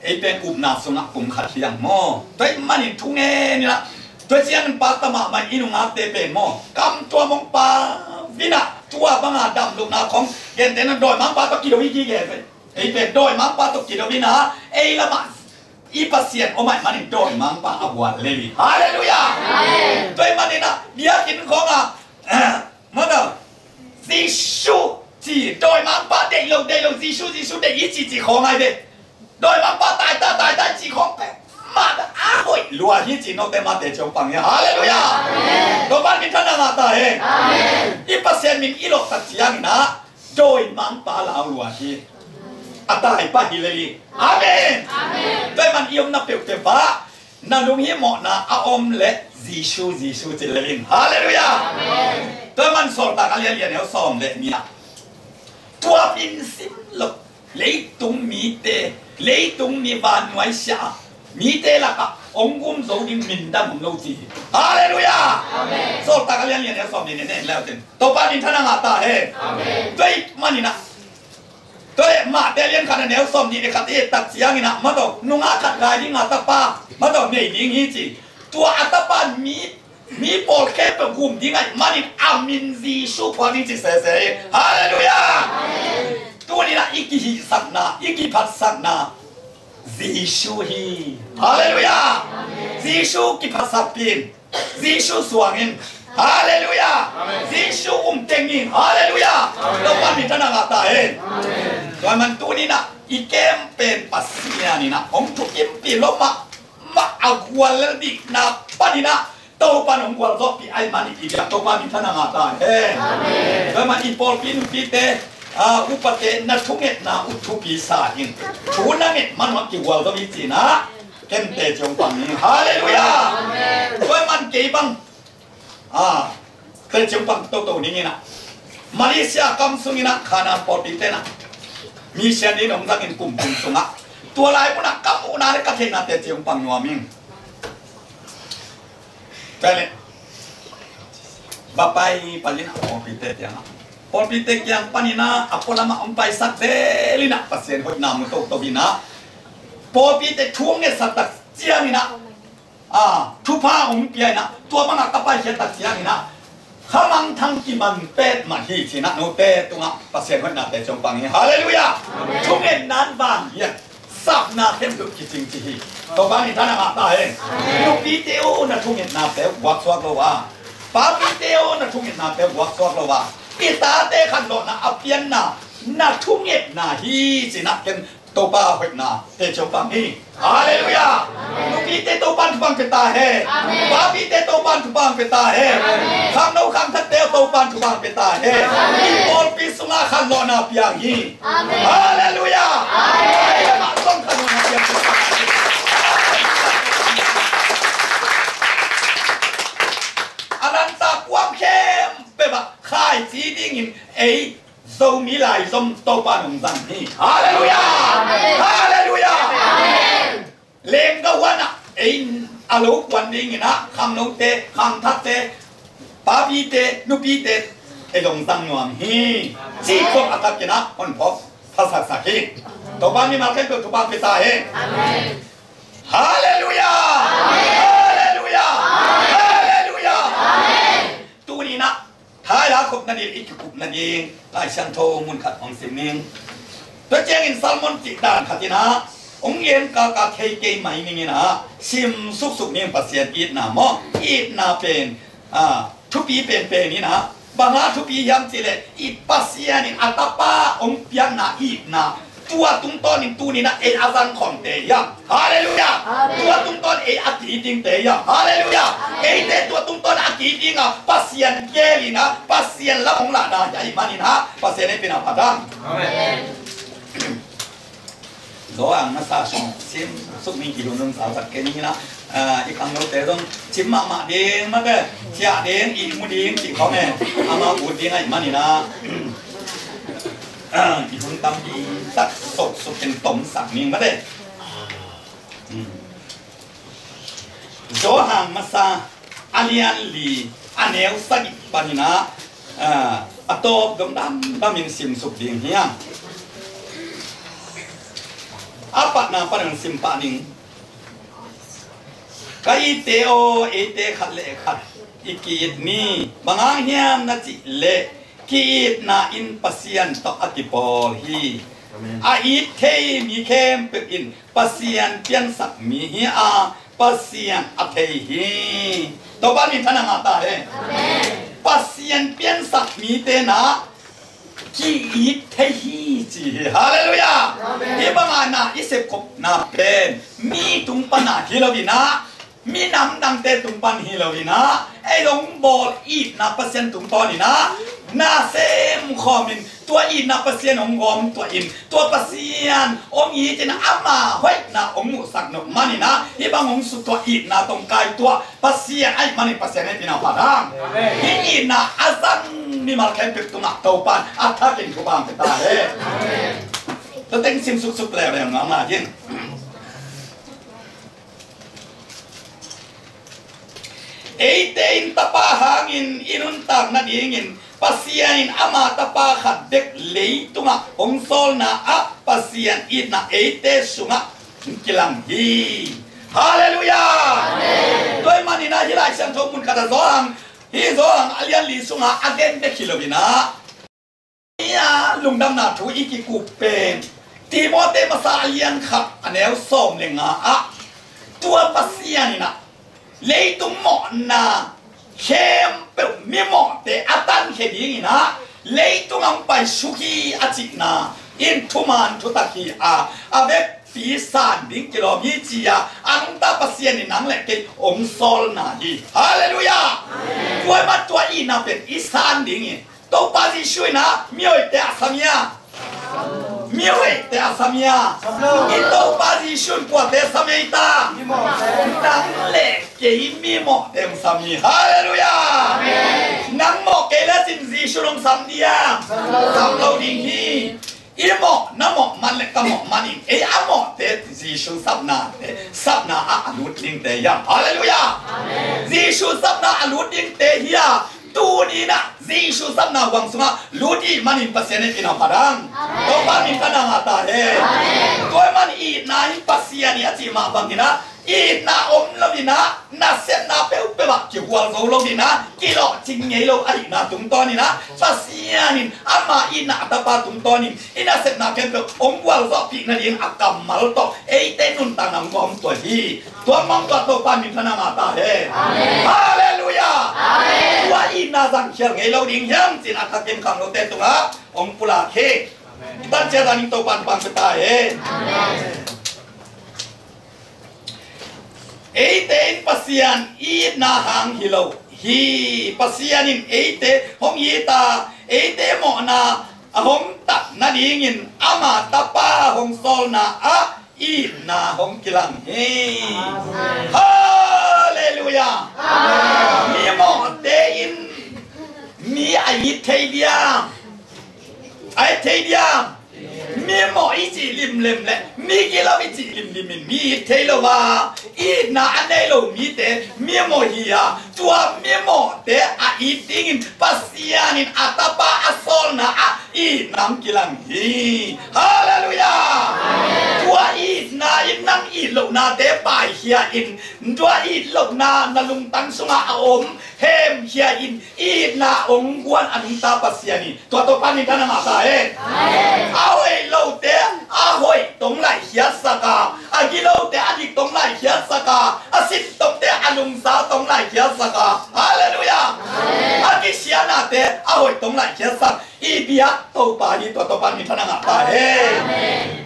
Ei pen upna sungah kum khat liang maw. Tua ahih manin thungen inah, tua ciangin pastor mahmah i nungakte pen maw, kam tua mong pa vinah tua banga damlohna khong gentehna dawimangpa tawh kido i kige ve. Ei pen dawimangpa tawh kido inah ei lamah i Pasian om ahih manin dawimangpa a gual lei. Halleluiah. Amen. Tua ahih maninah biakinn khongah Mata, Jesu ci, dawimangpa deih lo, deih lo, Jesu, Jesu deih i cici khawng ai ve. Dawimangpa tai ta, tai ta ci khawng pen mata a hoih lua hi ci note mah teci hong pang hi. Halleluiah. Amen. Topa minthanna ngah ta hen. Amen. I Pasian min i lawh tak ciang inah dawimangpa lau lua hi. A tai pah hi lei hi. Amen. Amen. Tua ahih man i omna peuhteh pah na lunghimawhna a om leh Jesu, Jesu ci lel in. Halleluiah. Amen. Tua man Sawltak a lian li a neu sawm leh nih ah, tua min sim loh leitung mite, leitung mi vannuai siah a mite lakah hong gum zo ding min dang om lo ci hi. Halleluiah. Amen. Sawltak a lian li a neu sawm leh nih ah en le uh teh, Topa minthanna ngah ta hen. Amen. Tua ahih maninah Tua leh Mate lian khat a neu sawm nih leh khat i et tak ciangin ah, mataw, nungak khat gai ding a tapa, mataw, nei ding hi ci. Tua a tapa mi, mi pawl khempeuh gum ding ahih manin a min Jesu phuak ding ci sese hi. Halleluiah. Tuni-in ah i kihihsakna, i kiphatsakna Jesu hi. Halleluiah. Jesu kiphatsakpih in, Jesu suang in. Halleluiah. Amen. Jesu um teng in. Halleluiah. Amen. Topa minthanna ngah ta hen. Amen. Tua man tuni-in ah i kem pen Pasian in ah hong thukimpih lo mahmah a guallel dikna panin ah Topa in hong gualzawhpih ahih manin i biak Topa minthanna ngah ta hen. Amen. Tua man i pawlpi nupite, a, upate na thungetna uh thupi sa in. Thu na nget man uh ah kigualzo hi ci-in ah ken teci hong pang ning. Halleluiah. Amen. Tua man kei bang, a, teci hong pang toto ning in ah, Malaysia kam sungin ah Kanaan pawlpite in ah mission in hong zangin kum thum sungah, tua lai munah ka muhna leh ka theihnate teci hong pang nuam ing. Tua leh va pai palin ah pawlpite kiangah Pawlpite kiang panin ah a pualam ah hong paisak zel in ah Pasian hoihna mu toto in ah, pawlpite thu hong ngetsak tak ciangin ah, a, thupha hong pia in ah, tua bangah ka paikhiat tak ciangin ah, khamangthang kiman petmah hi ci-in ah note tungah Pasian hoihna teci hong pang hi. Halleluiah. Amen. Thungetna in vang hiat, sapna khempeuh kicing ci hi. Topa min thang a ngah ta hen. Amen. Nupite aw, na thungetnate uh vuaksuak lo a, papite aw, na thungetnate uh vuaksuak lo a, i tate khanlawhna a pianna na thungetna hi ci-in ah ken Topa hoihna teci hong pang hi. Halleluiah. Amen. Nupite Topa'n thupha hong pia ta hen. Amen. Papite Topa'n thupha hong pia ta hen. Amen. Khangno khangthakte Topa'n thupha hong pia ta hen. Amen. I pawlpi sungah khanlawhna piang hi. Amen. Halleluiah. Amen. Amen. Amah zong khanlawhna piang hi. A lanta kuang khempeuh ah khaici dingin ei Zomi lai zom Topa'n hong zang hi. Halleluiah. Amen. Halleluiah. Amen. Lengga huan ah ei a lo kuan dingin ah khangnote, khangthakte, papite, nupite ei hong zang nuam hi. Cih khawng a takin ah hong phawk pha saksak hi. Topa'n mimal khempeuh thupha hong pia ta hen. Amen. Halleluiah. Amen. Halleluiah. Amen. Halleluiah. Amen. Tuni-in ah Thai la khopna ding, i kikupna ding Lai Siangtho mun khat hong sim ning. Tua ciangin sermon cih dan khat in ah hong gen kalkal thei kei mai ning in ah, sim suksuk ning, Pasian itna maw, itna pen, a, thupi penpen in ah. Bang a thupi hiam cih leh, i Pasian in a Tapa hong piakna itna, tua tungtawnin tuni-in ah ei a zang khawmte hiam? Halleluiah. Amen. Tua tungtawn ei a ki-it dingte hiam? Halleluiah. Amen. Eite tua tungtawn a ki-it ding a, Pasian gel in ah, Pasian lam hong lahna hi ahih manin ah, Pasian hehpihna pha ta hen. Amen. Zo Hang masa sung sim suk ning, i lungdam sa zat kei ning in ah, a, i khangnote zong cim mahmah ding, mate, ciah ding, ihmu ding cih khawng e, amau ut ding ahih manin ah, a, i hun tampi tak sawk suk in tomsak ning, mate. Hmm. Zo Hang masa a lian li, a neu sagih panin ah, a, a tawp dong damdam in sim suk ding hi hang. A patna panin sim pah ning. Ka itte aw, eite khat le khat i ki-it ni. Bang hang hiam na cih leh, ki-itna in Pasian tawh a kipawl hi. Amen. A it thei mi khempeuh in Pasian piansak mi hi a, Pasian a thei hi. Topa min thang a ngah ta hen. Amen. Pasian piansak mite in ah ki-it thei hi ci hi. Halleluiah. Amen. Hih bang a na i sepkhopna pen mi tung pan a hi lo in ah, minam dangte tung pan hi lo in ah, ei hong bawl itna Pasian tungtawn in ah na sem khawm in, tua itna Pasian hong gawm tuah in, tua Pasian hong it in ama hoihna hong muhsak nop man in ah, hih bang hong sut tua itna tawh kai tua Pasian ahih manin Pasian hehpihna pha ta hen. Amen. Hih itna a zang mimal khempeuh tungah Topa'n a thakin thupha hong pia ta hen. Amen. Tua teng sim suksuk leuleu ngam ngam ding. Eite in Tapa hangin i nuntak nadingin Pasian in ama Tapa khat bek leitungah hong sawlna ah Pasian itna eite sungah kilang hi. Halleluiah. Amen. Tua ahih manin ah hih Lai Siangtho mun khat ah Zo Hang, hih Zo Hang a lian li sungah a gen bek hi lo in ah, mi a lungdamna thu i kikup pen Timoti masa a lian khat a neu sawm le nga ah, tua Pasian in ah leitung mawhna khempeuh mimawhte a tankhia ding in ah leitung ah hong pai suk hi a cihna in thuman thutak hi a, a vekpi san ding kilawm hi ci a, a nungta Pasian in nang le kei hong sawlna hi. Halleluiah. Amen. Tua ahih manin tua itna pen i san ding hi. Topa Jesu in ah mihoihte a sam hia? Mihoihte a sam hia? I Topa Jesu in kuate sam ei ta? Nang le kei mimawhte hong sam hi. Halleluiah. Amen. Nang mawh kei lecin Jesu in hong sam diam? Sam lo ding hi. I mawh, na mawh man le ka mawh man in, ei a mawhte Jesu sapnate, sapna ah a lut dingte hiam? Halleluiah. Amen. Jesu sapna a lut dingte hi a, tuni in ah Jesu sapna huang sungah lut i hih manin Pasian hehpihna pha dang. Topa minthanna ngah ta hen. Tua ahih manin itna in Pasian in a cih mah bangin ah, itna om loin ah, nasepna peuhpeuh ah kihual zo loin ah, kilawhcing ngei lo ahihna tungtawnin ah, Pasian in ama itna a tapa tungtawnin i nasepna khempeuh hong gualzawhpih nading a kammal tawh eite nuntakna hong gawm tua hi. Tua mah tua Topa minthanna ngah ta hen. Halleluiah. Tua itna zangkhial ngei lo ding hiam ci-in a thakin khangnote tungah hong pulak hi. I tan ciat a ding Topa in thupha pia ta hen. Eite in Pasian itna hang hi lo hi. Pasian in eite hong it a, eite mawhna a hong tak nadingin ama tapa hong sawlna ah itna hong kilang hi. Halleluiah. Mi mawhte in mi a it thei diam? A it thei diam? Mi mawh i cih limlim le mi gilo i cih limlim in mi it thei lo a, itna a nei lo mite mi mawh hi a, tua mi mawhte a it dingin Pasian in a tapa a sawlna ah itna hong kilang hi. Halleluiah. Tua itna in nang it lohnate paikhia in, tua it lohna na lungtang sungah a om hemkhia in, itna hong guan a nungta Pasian hi. Tua Topa minthanna ngah ta hen. A hoih lote a hoih tong laih khiatsak a, a gilote a dik tong laih khiatsak a, a sin tongte a lungsa tong laih khiatsak a. Halleluiah. A kisianate a hoih tong laih khiatsak i biak Topa hi. Tua Topa minthanna ngah ta hen.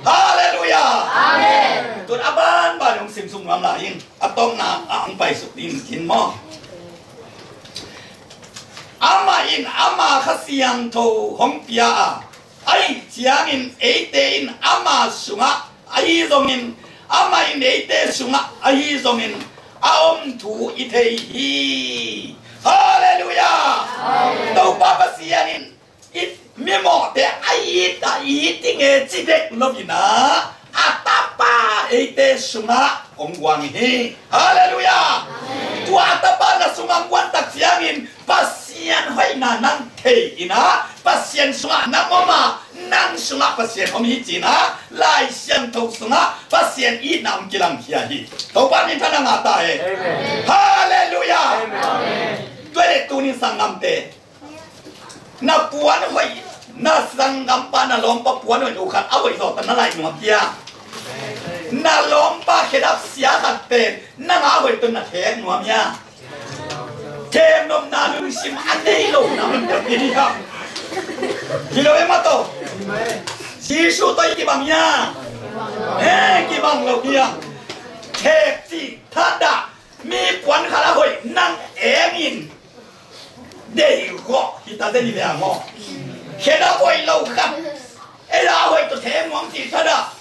Halleluiah. Tun a banban hong simsuk nuam lai ing. A tawpna ah hong paisuk ding hi maw? Amah in ama Kha Siangtho hong pia a, ahih ciangin eite in ama sungah ahi zongin, amah in eite sungah ahi zongin a om thu i thei hi. Halleluiah. Topa Pasian in i mi mawhte a it a, it i nge ci bek loin ah, a tapa eite sungah hong guang hi. Halleluiah. Tua a tapa na sungah hong guan tak ciangin Pasian hoihna nang thei in ah, Pasian sungah nang om a, nang sungah Pasian om hi ci-in ah, Lai Siangtho sungah Pasian itna hong kilangkhia hi. Topa minthanna ngah ta hen. Halleluiah. Tua leh tuni sanggamte, na puan hoih, na sanggampa, na lawmpa puan hoih lo khat a hoih zawh ta na laih nuam hia? Na lawmpa khedap sia khat pen nang a hoih tawh na thek nuam hia? Themnopna lungsim a nei lo na man deuh hi hia? Hi lo e maw, tawh Jesu tawh i kibang hia? Eh, kibang lo hia? Thek cih thadah, mi puan khat a hoih nang eng in deih gawh hi ta zen hi ve a maw. Khedap hoih lo khat ei la a hoih tawh them nuam cih thadah,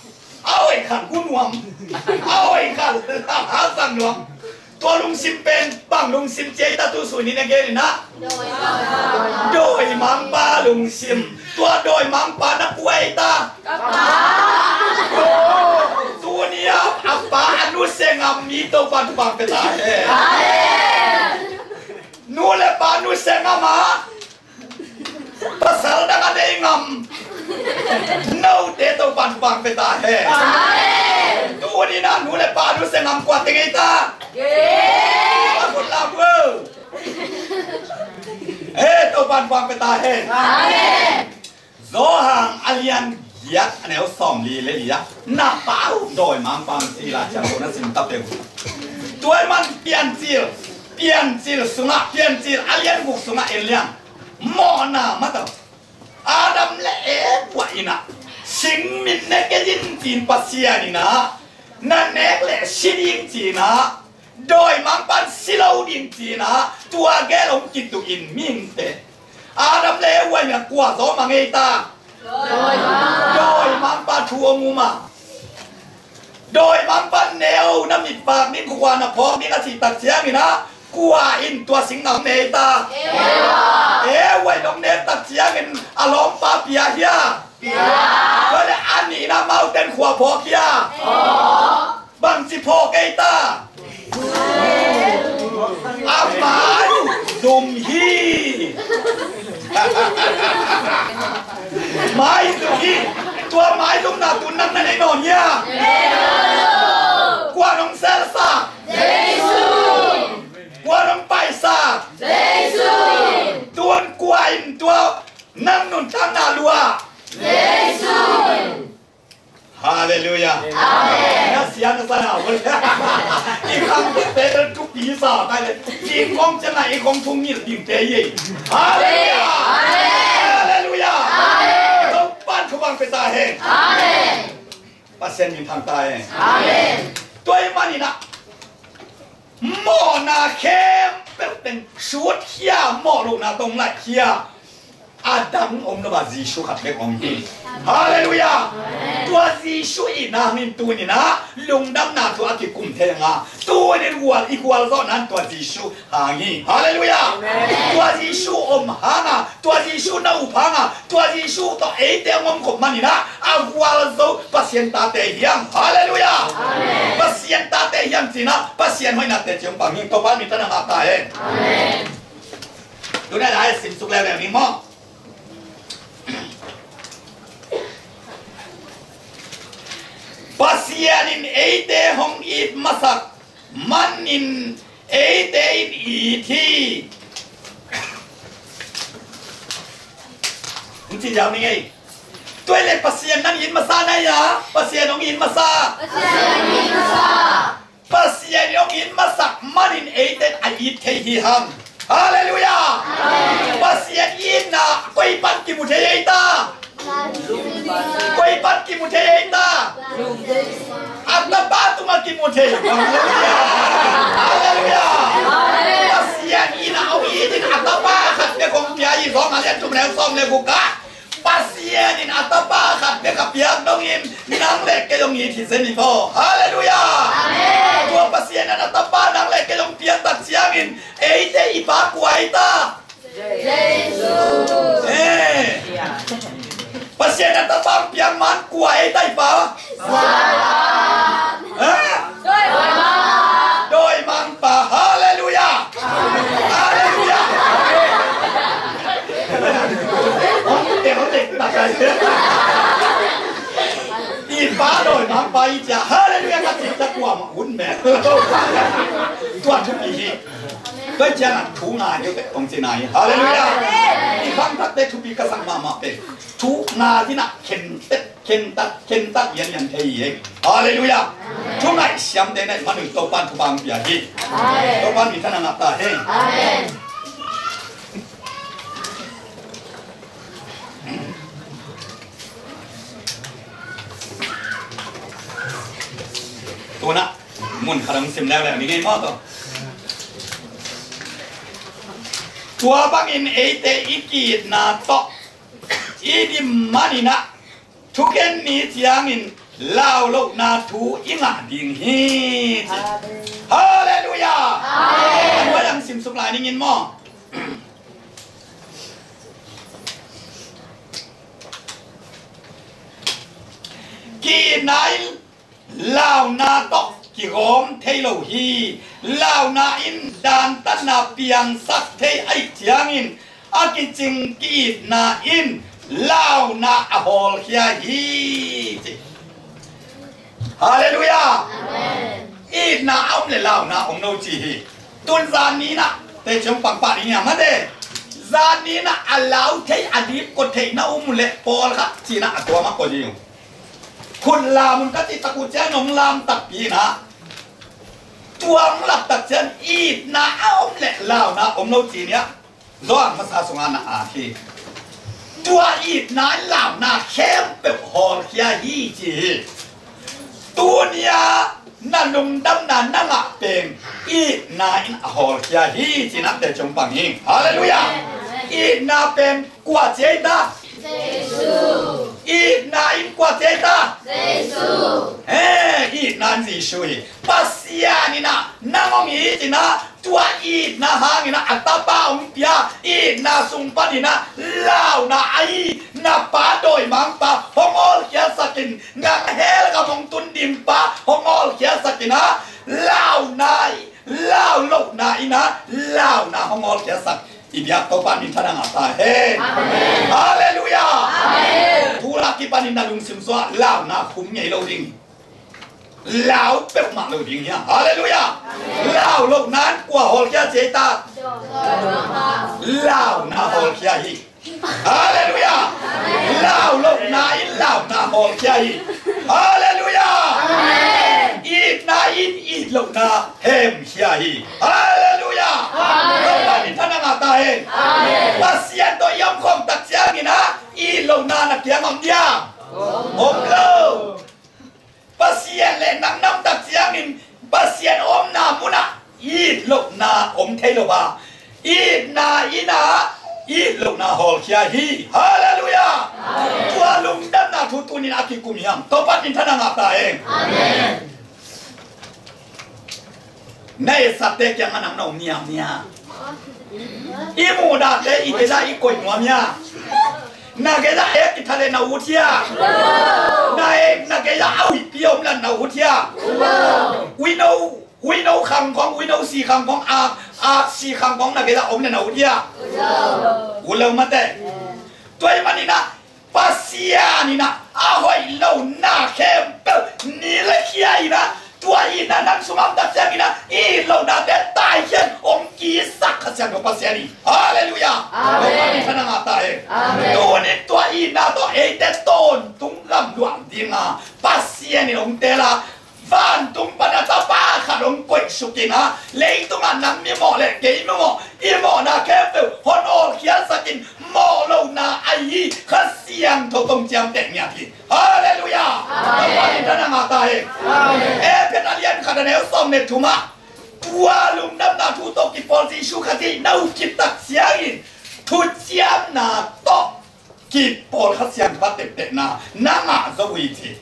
a hoih khat gu nuam, a hoih khat a zang nuam. Tua lungsim pen bang lungsim ci ei ta, tu sui ni na gen in ah? Dawimangpa lungsim. Tua dawimangpa na kua ei ta? Tuni a, a pa a nusia ngam mi Topa thupha pia ta hen. Nu le pa nusia ngam a, pasal dang a nei ngam note Topa thupha pia ta hen. Tuni in ah nu le pa nusia ngam kua teng ei ta? A khut lam uh. Eh, Topa thupha pia ta hen. Johan a lian giat a neu sawmli le li ah, na pa uh dawimangpa hong ci, Lai Siangtho na sim ta peuh. Tua ahih man Piancil, Piancil sungah, Piancil a lian guk sungah en leng, mawhna mah tawh Adam le Eva in ah, sing min ne kei in ci-in Pasian in ah, na nek leh si ding ci-in ah, dawimangpa'n si lo ding ci-in ah, tua gel hong kituh in mihingte, Adam le Eva in ah kua zaw mang ei ta? Dawimangpa thu hong um a, dawimangpa'n ne o, na mit vak ding, khua na phawk ding a cih tak ciangin ah, kua in tua singgam ne ei ta? Eva in hong ne tak ciangin a lawmpa pia hia? Tua leh a nihna amaute'n khua phawk hia? Bangci phawk ei ta? Amah zum hi. Nang nuntakna lua. Jesu. Halleluiah. Amen. Na sia na sa na. I khang Peter thupi sa kai le. Ding kong ciang a i kong thung ngil ding te ye. Halleluiah. Amen. Halleluiah. Amen. Topa'n thupha pia ta hen. Amen. Pasian min thang ta hen. Amen. Tua ahih manin ah mawhna khempeuh teng sutkhia, mawh lohna tawh hong laihkhia. A dang om lo a, Jesu khat bek om hi. Halleluiah. Tua Jesu itna hangin tuni-in ah lungdamna thu a kikum thei hang a, tuni-in gual, i gualzawhna in tua Jesu hang hi. Halleluiah. Tua Jesu om hang a, tua Jesu na up hang a, tua Jesu tawh eite hong omkhop manin ah a gualzo Pasian tate hi hang. Halleluiah. Pasian tate hi hang ci-in ah Pasian hoihna teci hong pang hi. Topa min thang a ngah ta hen. Tuni-in ah sim suk leuleu ni maw. Pasian in eite hong it masak manin eite in it hi. Hong ci ziau ning ei. Tua ahih leh Pasian nang it masa na hia, Pasian hong it masa. Pasian hong it masa. Pasian hong it masak manin eite a it thei hi hang. Halleluiah. Amen. Pasian itna koi pan kimu thei ei ta? Koi pan kimu thei ei ta? A tapa tungah kimu thei. Halleluiah. Halleluiah. Pasian itna hong it in a tapa khat bek hong pia hi. Rom a lian thum neu sawm le guk ah Pasian in a tapa khat bek a piak dongin nang le kei hong it hi zen hi maw. Halleluiah. Amen. Tua Pasian in a tapa nang le kei hong piak tak ciangin eite i pa kua hi ta? Jesu. Eh. Pasian in a tapa hong piak man kua hi ta i pa? Satan. Eh? Dawimangpa. Halleluiah. Halleluiah. I pa dawimangpa i cia. Halleluiah. Ka cih cia kuamah hun meh. Tua thupi hi. Tua ciangah thu ngai deuh teh kong ci nai. Halleluiah. I khangthakte thupi ka sak mahmah pen thu ngai dingin ah khentek khentak, khentak lianlian thei hi. Halleluiah. Thu ngaihsiamte na hih manin Topa'n thupha hong pia hi. Topa'n min thang a ngah ta hen. Tu-in ah mun khat hong sim leuleu ni ngei maw tawh. Tua bangin eite i ki-itna tawh i dim manin ah thukhen ni ciangin laulohna thu i ngah ding hi, ci. Halleluiah. Amen. An vai ang sim suk lai ning in maw. Ki-itna in launa tawh kigawm thei lo hi. Launa in dantatna piangsak thei ahih ciangin a kicing ki-itna in launa a hawlkhia hi, ci. Halleluiah. Amen. Itna a om leh launa om lo ci hi. Tun zan ni-in ah teci hong pang pah ding hiam, mate? Zan ni-in ah a lau thei, a dipkua theih na om uh leh pawlkhat ci-in ah a tuam a kua ding uh. Khut lam un ka cih tak uh ciang hong lam takpi-in ah tua hong lak tak ciang itna a om leh launa om lo ci-in ah Johan masa sungah na at hi. Tua itna in launa khempeuh hawlkhia hi, ci hi. Tuni-a na lungdamna na ngah pen itna in a hawlkhia hi, ci-in ah teci hong pang hi. Halleluiah. Itna pen kua ci ei ta? Jesu. Itna in kua ci ei ta? Jesu. He, itna in Jesu hi. Pasian in ah nang hong it in ah, tua itna hangin ah a tapa hong pia, itna sung panin ah launa ahi na pa dawimangpa hong hawlkhiasak in, gam hell gam hong tun ding pa hong hawlkhiasak in ah, launa, lau lohna in ah launa hong hawlkhiasak i biak Topa min thang a ngah ta hen. Amen. Halleluiah. Amen. Tulak kipanin na lungsim sungah launa khum ngei lo ding. Lau peuhmah lo ding hi hang. Halleluiah. Amen. Lau lohna in kua hawlkhia ci ei ta? Launa hawlkhia hi. Halleluiah. Lau lohna in launa hawlkhia hi. Halleluiah. Itna in it lohna hemkhia hi. Halleluiah. Topa minthanna ngah ta hen. Pasian tawh i omkhawm tak ciangin ah it lohna na kiang om dia? Om lo. Pasian le nang namtak ciangin Pasian omna munah it lohna om thei lo a, itna in ah it lohna hawlkhia hi. Halleluiah. Tua lungdamna thu tunin a kikum hiam? Topa minthanna ngah ta hen. Na etsatte kiangah nang na om niamnia. I muhdahte i gei-ah i koih nuam hia? Na gei-ah ek kitha le na ut hia? Na ek, na gei-ah a huihpi om le na ut hia? Uino, uino khang khong, uino si khang khong, a, a si khang khong na gei-ah om le na ut hia? Ut lo mate. Tua ahih manin ah Pasian in ah a hoih lohna khempeuh ni le khia in ah, tua itna nang sungah om tak ciangin ah it lohnate taikhia in hong kisak Kha Siangtho Pasian hi. Halleluiah. Amen. Topa minthanna ngah ta hen. Amen. Tunin tua itna tawh eite tawntung gamluah ding a, Pasian in hong teel a, vantung pan a tapa khat hong koihsuk in ah, leitungah nang mimawh le kei mimawh, i mawhna khempeuh hong hawlkhiasak in, mawh lohna ahi Kha Siangtho tawh hong ciamteh ngiat hi. Halleluiah. Amen. Topa minthanna ngah ta hen. Amen. Efesa a lian khat a neu sawm le thum ah, tua lungdamna thu tawh kipawl Jesuh Khazih na ukip tak ciangin thuciamna tawh kipawl Kha Siangtho a teptehna na ngah zo uh hi ci.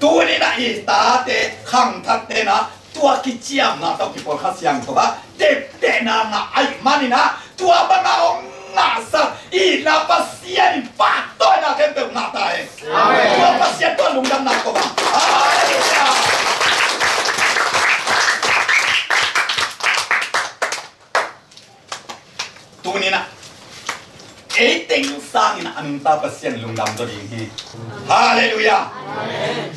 Tunin ah i tate khangthakte in ah tua kiciamna tawh kipawl Kha Siangtho a teptehna ngah ahih manin ah, tua banga hong ngahsak itna Pasian in pahtawina khempeuh ngah ta hen. Amen. Tua Pasian tua lungdamna ko bang. Halleluiah. Tunin ah ei teng sangin a nungta Pasian lungdam zaw ding hi. Halleluiah. Amen.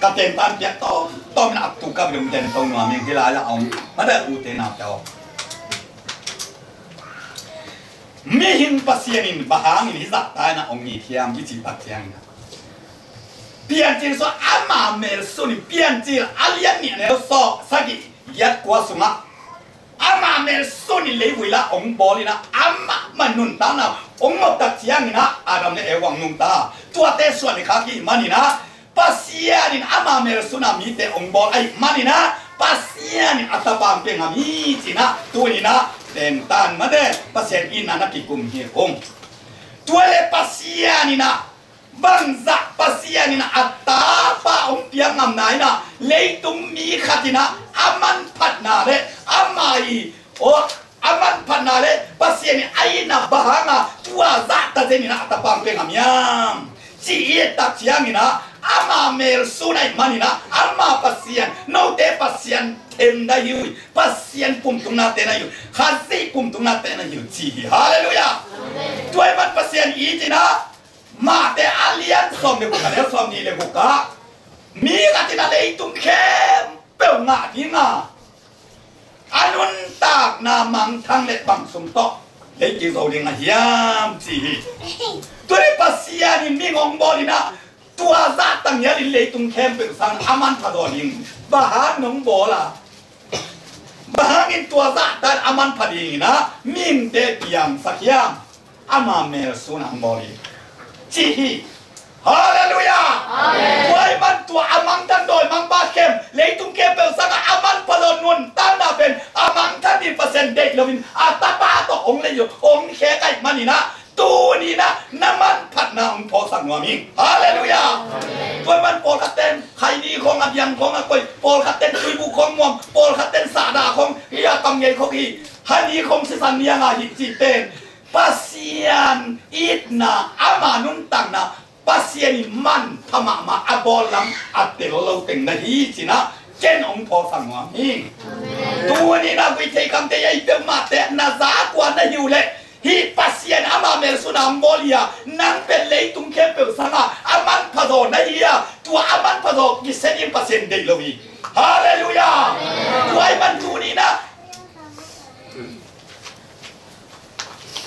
Ka tentan piak tawm tawm in a tuk ka lungdam to nuam ing. Hih lai-ah a om mate, ute naute aw, mihing Pasian in bang hangin hih zahta in ah hong it hiam i cih tak ciangin ah, Piancil sung ama melsun in, Piancil a lian nih a neu sawm, sagih, giat, kua sungah ama melsun in leivui lah hong bawl in ah, amah mah nuntakna hong mawk tak ciangin ah Adam le Eva hong nungta. Tuate suan le khak ahih manin ah Pasian in ama melsun a mite hong bawl ahih manin ah Pasian in a tapa hong pia ngam hi ci-in ah, tunin ah tentan mate Pasian itna na kikum hi ung. Tua le Pasian in ah bangzah Pasian in ah a tapa hong piak ngamna in ah, leitung mi khat in ah a manphatna le ama i, aw, a manphatna le Pasian in a itna bang hanga tua zahta zen in ah a tapa hong pia ngam hiam ci i et tak ciangin ah, ama melsun ahih manin ah ama Pasian, note Pasian them na hi uh hi, Pasian pumtungnate na hi uh, Khazih pumtungnate na hi uh ci hi. Halleluiah. Amen. Tua ahih man Pasian it in ah Mate a lian sawm le guk, a lian sawmnih le guk ah, mi khat in ah leitung khempeuh ngah ding a, a nuntakna mangthang le bang sum tawh lei kik zo ding a hiam ci hi. Tua hi Pasian in mihing hong bawl in ah, tua zah tang hial in leitung khempeuh sang a manpha zaw ding. Bang hang nong bawl a, bang hangin tua zahtan a manpha dingin ah mihingte piangsak hiam? Ama melsun ah hong bawl hi ci hi. Halleluiah. Amen. Tua ahih man tua a mangthang dawimangpa khem, leitung khempeuh sangah a manpha zaw nuntakna pen a mangthang ding Pasian deih loin a tapa tawh hong lei uh, hong khek ahih manin ah, tuni in ah na manphatna hong phawksak nuam hi. Halleluiah. Tua ahih man pawlkhat ten khaini khawng a biang khawng a koih, pawlkhat ten tuibuh khawng muam, pawlkhat ten sahdah khawng hi a, kam ngei khawng hi, hani khawng sisan niang a hi cih pen Pasian itna, ama nuntakna, Pasian in manpha mahmah a bawl lam a tel lo teng na hi ci-in ah ken hong phawksak nuam hi. Amen. Tuni in ah guihtheih kamte, ei peuhmahte na zak uh a na hi uh leh, hih Pasian ama melsun ah hong bawl hi a, nang pen leitung khempeuh sangah a manpha zaw na hi a, tua a manpha zaw kisia ding Pasian deih lo hi. Halleluiah. Amen. Tua ahih man tuni in ah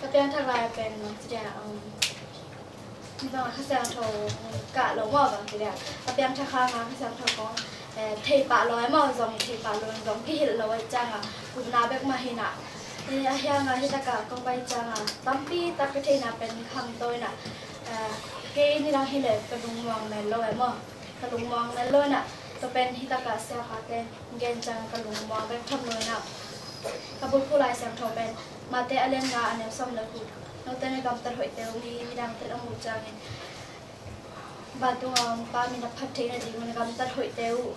Ka piangthak lai pen bang ci dia, um, bang Kha Siangtho kah lo maw bang ci dia. Ka piangthak hang a Kha Siangtho kong, eh, thei pah lo ai maw, zong thei pah lo zong kihilh lo ai ciang a, gupna bek mah hi na. Eh, a hiang a hi tak a kong pai ciang a tampi tak ka theihna pen khangto in a. Ah, kei nidang hileh ka lungmuang mel lo e maw. Ka lungmuang mel lo inah, tua pen hitakah siapate gen ciang ka lungmuang bek tham lo inah, ka bulphuh Lai Siangtho pen Mate a lian nga a neu sawm le guk, note na gamtat hoihte uh, mi midangte a muh ciangin vantung a om Pa min a phat theihna dingun a gamtat hoihte uh,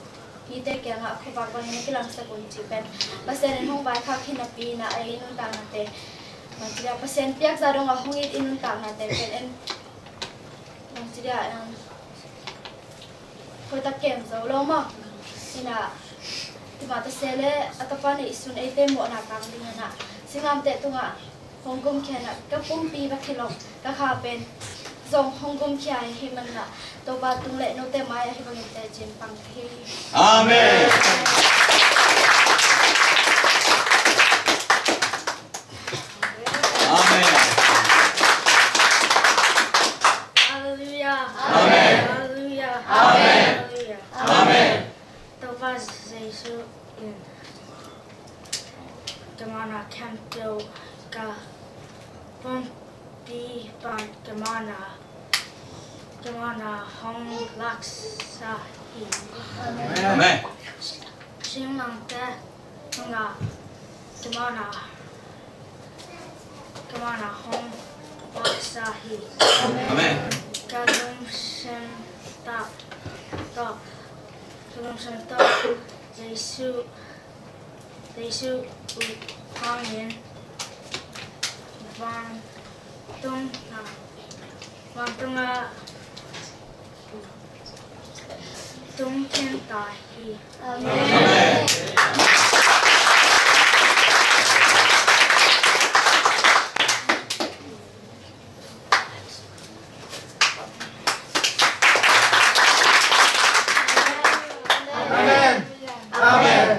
mite kiangah a khuavak bangin a kilangsak un cih pen Pasian in hong vaikhak hi napi inah, ei nuntaknate, bangci dia, Pasian piakza dongah hong it i nuntaknate pen en, bangci dia, em, hoihtak kem zo lo maw. Inah, tima tase le a Tapa neihsun eite mawhna kang ding inah, singlamteh tungah hong gumkhia inah, ka pumpi va khia lo, ka kha pen zong hong gumkhia hi, hih manah Topa tung le note mai-ah hih bangin teci pang ka hi. Amen. Amen. Hallelujah. Amen. Hallelujah. Amen. Hallelujah. Amen. Topa Jesu in ka mana khempeuh, ka pumpi pan ka mana, ka mana hong laksa hi. Amen. Singlamteh tungah ka mana, ka mana hong laksa hi. Amen. Ka lungsim tawh, tawh, ka lungsim tawh Jesu, Jesu uh hangin vantung, ah, vantungah tung khin ta hi. Amen. Amen. Amen.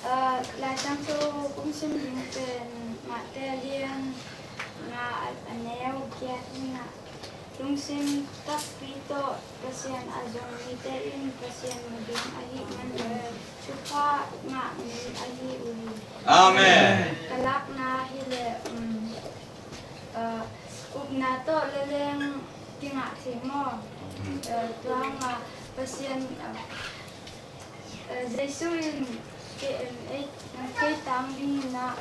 Ah, Lai Siangtho hong sim ding pen Mate a lian nga a, a neu giat inah, lungsim takpi tawh Pasian a zong mite in Pasian mabing ahih manin thupha ngah mi ahi uh hi. Amen. Ka lakna hileh, um, ah, upna tawh laleng kingah thei maw. Ah, tua hangah Pasian, ah, Eh, Jesu in kei, eh, kei tang dingin ah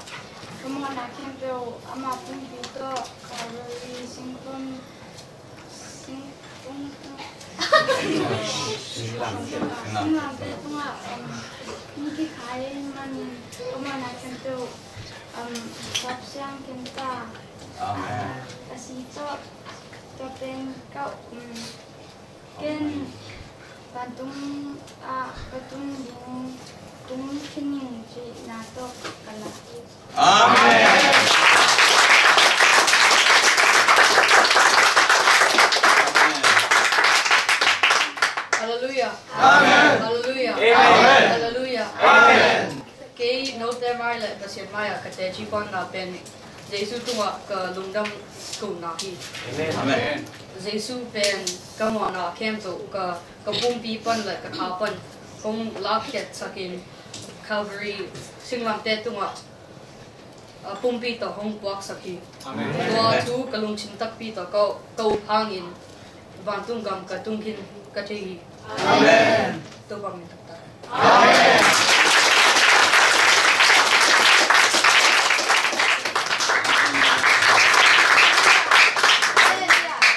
ka mawhna khempeuh amah pumpi tawh Calvary singkung, singkung, singlamteh tungah, um, hong kikhai manin ka mawhna khempeuh, um, sapsiang khin ta. Amen. A si tawh, tua pen ka, um, Ken vantung ah ka tun ding, tung khin ning cihna tawh ka lak hi. Amen. Hallelujah. Amen. Hallelujah. Amen. Hallelujah. Amen. Kei note mai le Pasian mai-ah ka teci panna pen Jesu tungah ka lungdam kohna hi. Amen. Jesu pen ka mawhna khempeuh, ka, ka pumpi pan le ka kha pan hong lakkhiatsakin Calvary singlamteh tungah, a, pumpi tawh hong puaksak hi. Amen. Tua thu ka lungsim takpi tawh ka, ka up hangin vantung gam ka tung khin ka thei hi. Amen. Topa min thangtak. Amen.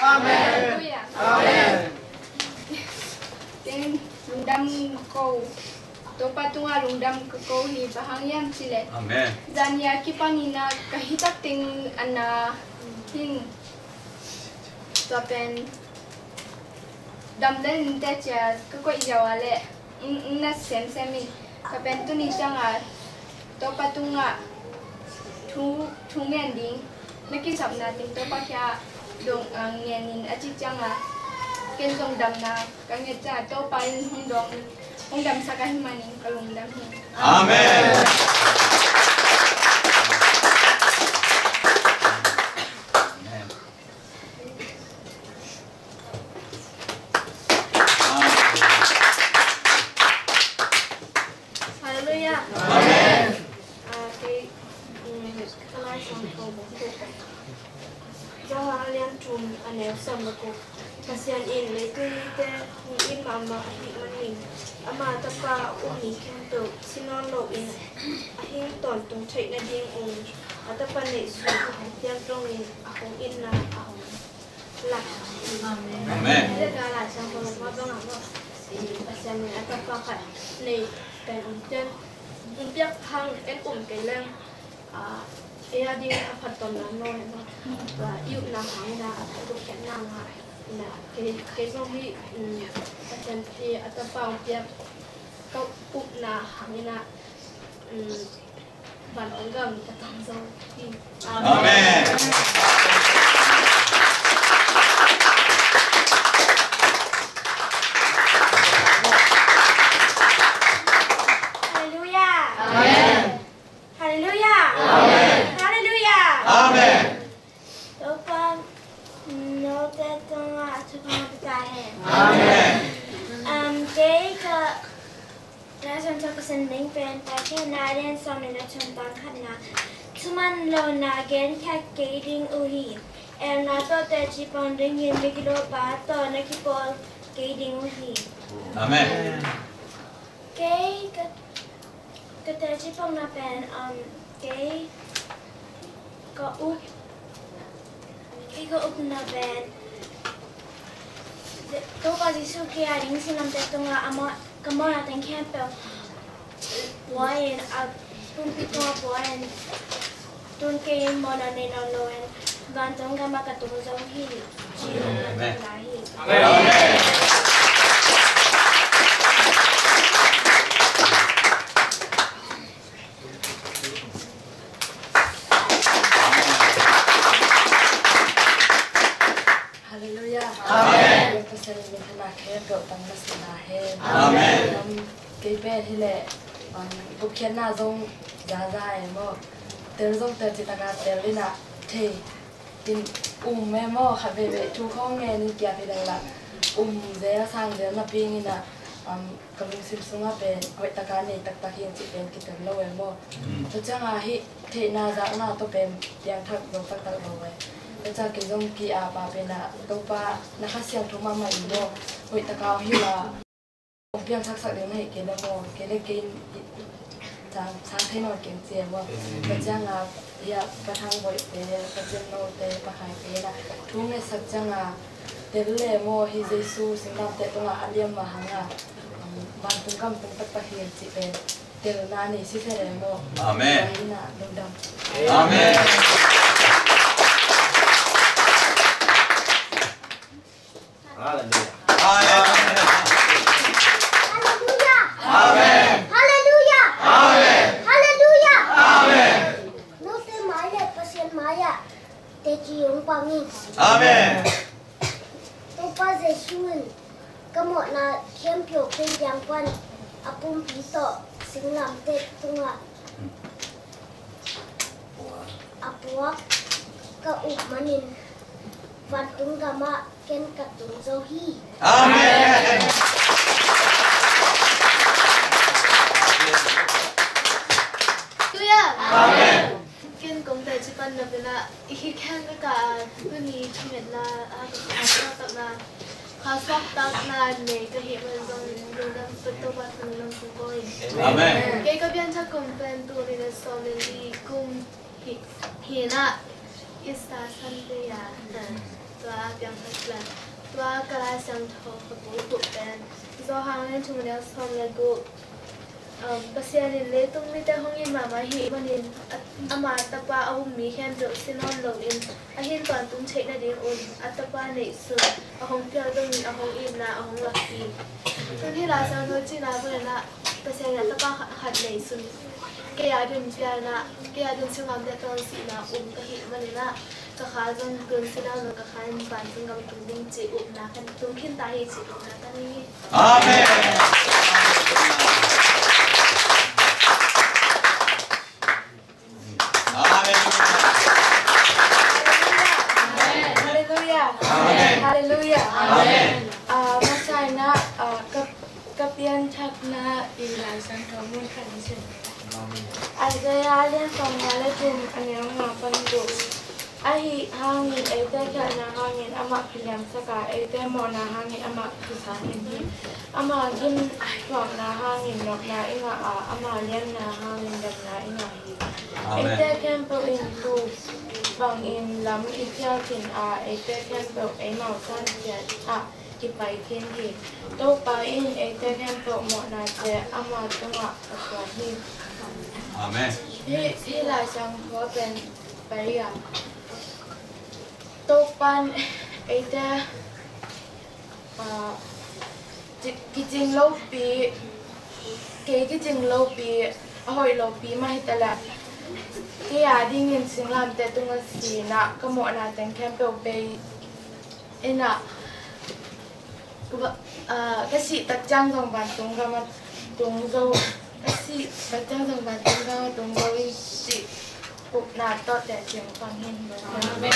Amen. Amen. Ken lungdam ko, Topa tungah lungdam ka ko hi, bang hang hiam cih leh, amen, zan hi a kipangin ah ka hi tak teng a na hi. Tua pen dam den in teci a ka koih ziau a leh n-, n-, na semsem in, tua pen tuni ciang a Topa tungah thu, thu ngen ding, na kisapna teng Topa kiang dong, ah, ngen in a cih ciang a, ken zong damna ka nget ciang a Topa in hong dong, hong damsak ahih manin ka lungdam hi. Amen. Halleluiah. Amen. Ah, kei, mm, ka Lai Siangtho bung khat. Johan a lian thum a neu Sawm le guk. Pasian in leitung mite hong it mahmah ahih manin ama tapa a um mi khempeuh si nawn loin a hing tawntung theih nadingun a tapa neihsun a hong piak dongin a hong itna a hong lak. Amen. Amen. Hih leh ka Lai Siangtho mah bangah maw, Pasian in a tapa khat nei pen hong piak, hong piak hang en um kei leng, ah, ei a ding a phat tawntung lo hi maw. Tua i upna hang in a, a gupkhiatna ngah in a, kei, kei zong hih, um, Pasian pi a tapa hong piak ka upna hang in a, um, vantung gam ka tong zo hi. Amen. Halleluiah. Amen. Halleluiah. Amen. Halleluiah. Amen. Topa note tungah thupha pia ta hen. Amen. Um, kei ka Lai Siangtho ka sim ding pen Pathien a lian sawm le thum tang khatna. Thuman lohna genkhia kei ding uh hi. Elna tawh teci pang dingin migilopa tawh na kipawl kei ding uh hi. Amen. Kei ka, ka teci pangna pen, um, kei ka up, kei ka upna pen Topa Jesu kei a ding sinlamteh tungah a mawh, ka mawhna teng khempeuh pua in, a pumpi tungah pua in, tun kei mawhna nei nawn lo in, vantung gam ah ka tung zo hi. Amen. Amen. Halleluiah. Amen. Pasian in minthanna khempeuh tang na sihna hen. Amen. Um, kei pen hi leh, um, gupkhiatna zong zaza e maw. Tel zong tel cih taka tel in a thei in um e maw, khat veivei thu khawng ngen in kiap hi leng la um zel sang zel napi in a, um, ka lungsim sungah pen hoih taka nei taktak hi ing cih pen kitel lo e maw. Mm. Tua ciangah hih theihna zakna tawh pen piangthak zo taktak lo e. Tua ciang kei zong ki-ap a pen a Topa na Kha Siangtho mahmah in maw, hoih taka hong hilh a hong piangthaksak ding na hih kei leh maw, kei leh kei in sang, sang thei nawn keng ci e maw. Tua ciangah hih a Pa Thang Boihte, Pa Cin Note, Pa Khaite in a thu ngetsak ciangah tel le maw, hih Jesu singlamteh tungah a liam mah hangah, um, vantung gam tung taktak hi cih pen telna nei sisia le maw. Amen. Tua hi in a lungdam. Amen. Halleluiah. Amen. Halleluiah. Amen. Halleluiah. Amen. Halleluiah. Amen. Note mai le Pasian mai ah teci hong pang hi. Amen. Topa Jesu in ka mawhna khempeuh kei kiang pan a pumpi tawh singlamteh tungah a puak ka up manin vantung gam ah ken ka tung zo hi. Amen. Halleluiah. Amen. Ken kong teci pan na pen a i khit khen ka ka a tuni thungetna a ka ka suaktakna kha suaktakna nei ka hih man zong lungdam Topa tungah lungdam kong ko hi. Amen. Kei ka pianthak kum pen tul nih le sawm le li kum hi, hi in a Easter Sunday a, tua piangthak lai, tua ka Lai Siangtho ka pu pen Johan a lian thum a neu sawm le guk. Um, Pasian in leitung mite hong it mahmah ahih manin, a, ama tapa a um mi khempeuh si nawn loin, a hing tawntung theih nadingun a tapa neihsun a hong piak dongin a hong itna a hong lak hi. Tun hih Lai Siangtho cihna panin a Pasian in a tapa khat, khat neihsun kei a dingin piakna, kei a dingin singlamteh tawh sihna um ka hih manin a, ka kha zong tun si nawn lo, ka kha in vantung gam tung ding cih upna ka nei, tung khin ta hi cih upna ka nei hi. Amen. Amen. Halleluiah. Amen. Halleluiah. Amen. Ah, masa in a, ah, ka, ka pianthakna i Lai Siangtho mun khat i sim. Isaiah a lian sawmnga le thum a neu nga pan guk. Ahi hangin eite khialhna hangin amah kiliamsak a, eite mawhna hangin amah kisangin hi. Ama gim tuakna hangin nopna i ngah a, ama lianna hangin damna i ngah hi. Amen. Eite khempeuh in tu bangin lam i khialh khin a, eite khempeuh eimau san ciat ah i pai khin hi. Topa in eite khempeuh mawhnate ama tungah a tuan hi. Amen. Hih, hih Lai Siangtho pen pai a, Topan eite, ah, ci-, kicing lopi, kei kicing lopi, a hoih lopi mah hi ta leh, kei a dingin singlamteh tungah si-in ah ka mawhna teng khempeuh bei in ah, ka ba-, ah, ka sih tak ciang zong vantung gam ah tung zo, ka sih tak ciang zong vantung gam ah tung zo in cih upna tawh teci hong pang hi. Amen.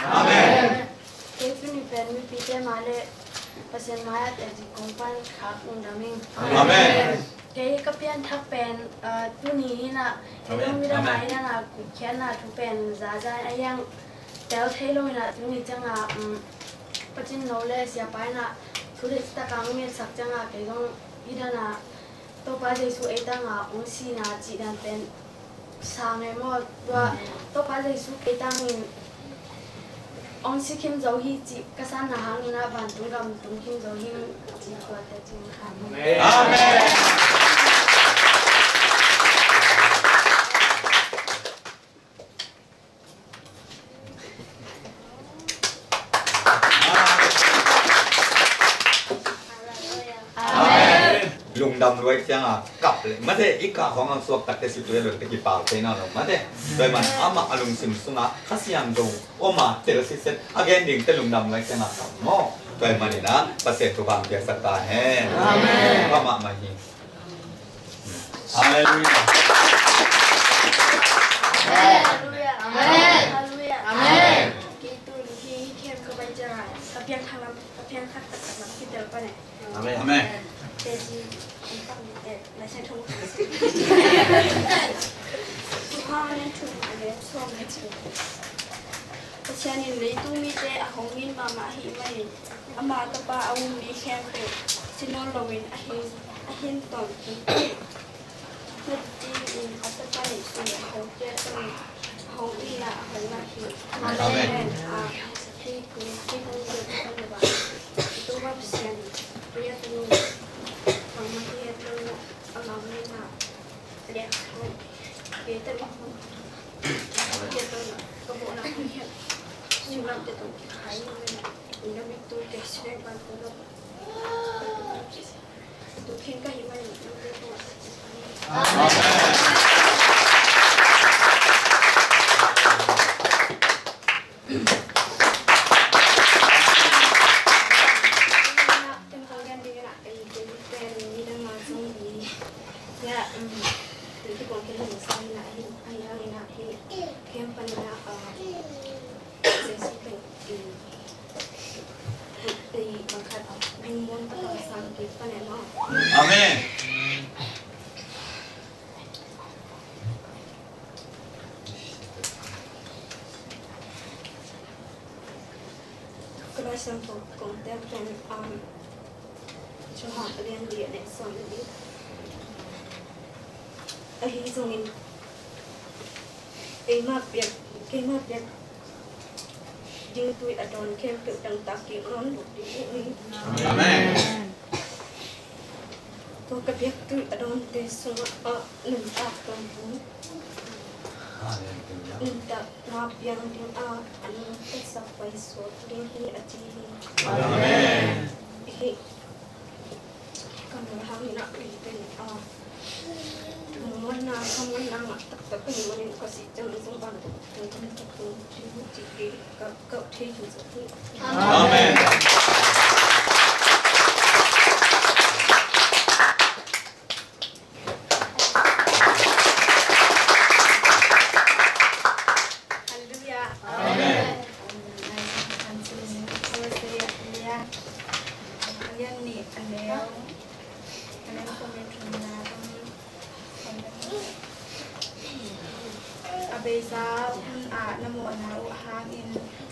Amen. Kei tuni pen mipite mai-ah le Pasian mai-ah teci kong pan khak ung dam ing. Amen. Kei ka pianthak pen, ah, tuni hi-in ah, kei zong midang mai-in ah, khutkhiatna thu pen zaza a hiang tel thei lo-in ah, tuni ciang ah, um, Pasian no le siapa in ah thu dik tak a hong ngetsak ciang ah, kei zong hih dan ah Topa Jesu ei tangin hong sihna cih dan pen sang e maw. Tua Topa Jesu ei tangin hong si khin zo hi cih ka sanna hangin ah vantung gam tung khin zo hi cih tua teci hong pang. Amen. Amen. Lungdam lua ciangin kap leh mate, i kah khawng a suak tak teh si tu e lo, teh kipau thei nawn lo mate. Tua ahih manin amah a lungsim sungah Kha Siangtho om a, tel sitset a gen ding teh lungdam lua ciangin kap maw. Tua ahih manin ah Pasian thupha piaksak ta hen. Amen. Kha mahmah hi. Halleluiah. Halleluiah. Amen. Halleluiah. Amen. Kei tuni hih camp ka pai ciangin ka piangthak lam, ka piangthak taktak lam kitel pan e. Amen. Amen. Teci hong pang ni teh, Lai Siangtho hong pang si. Johan a lian thum, a neu sawm le thum. Pasian in leitung mite a hong it mahmah ahih manin, ama Tapa a um mi khempeuh si nawn loin a hin, a hin tawntung hi. Hih dingin a Tapa Jesu a hong piak tawh a hong itna a hong ngah hi. Amen. Amen. A, hih kong, hih kong piak tawh a, Topa Pasian, hih a tanu, bangmah hi a tanu, a ngam ni na, a diak, kei tanu, hong piak tawh a, ka mawhna hong hiat, singlamteh tawh kikhai, ina mi tu kei sirek ban tawh. Amen. Ka Lai Siangtho kong tel pen, um, Johan a lian li a neu sawm le li. Ahi zongin, keima piak, keima piak ding tui a dawn khempeuh dangtak kik nawn lo ding hi. Amen. Tua ka piak tui a dawnte sungah nuntak tawntung, nuntakna piang ding a, a nuntaksak paisuak ding hi, a ci hi. Amen. Hih ka nuntakna pen a, thumuanna, thumuanna ngah taktak ka hih manin ka sih ciang zong vantung ka, ka, ka, ka, ka thei khin zo hi. Amen. Halleluiah. Amen. Hosea a lian, a lian nih a neu Beisa hun ah na mawhna uh hangin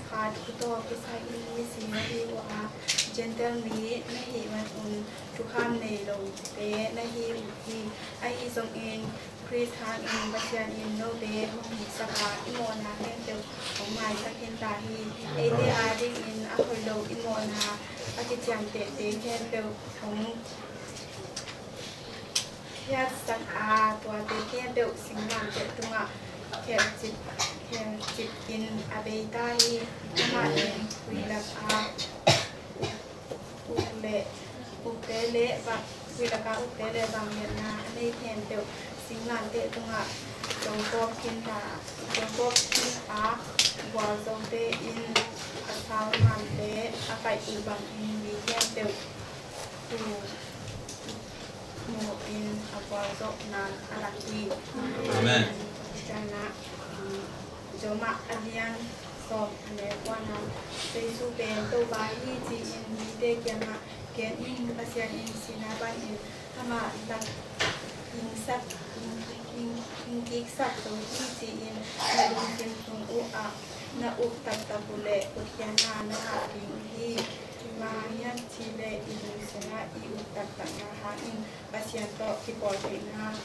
khat uh tawh kisai in misi na hi uh a, Gentile mi na hih man un thukham nei lote na hi uh hi. Ahi zongin Khrist hangin Pasian in note hong hihsak a, i mawhna khempeuh hong maisak khin ta hi. Eite adingin a hoih lo i mawhna a kiciamtehte khempeuh hong khiatsak a, tuate khempeuh singlamteh tungah khelcip, khelcip in a bei ta hi. Amah in khuilak a uk le, ukte le bang, khuilak a ukte le vangliatna a nei khempeuh singlamteh tungah zongkawk khin ta, zongkawk khin a, gualzote in a salngamte a kaih uh bangin mi khempeuh thu mu in a gualzawhna a lak hi. Amen. Roma a lian sawm a neu kuana, Jesu pen Topa hi ci-in mite kiangah gen in, Pasian in sihna panin amah lak hingsak, hing, hing, hingkiksak zo hi ci-in na lungsim sung uh ah na uk taktak uh leh Pathian na na ngah ding uh hi. Bang hang hiam cih leh i lungsim ah i uk taktakna hangin Pasian tawh kipawltheihna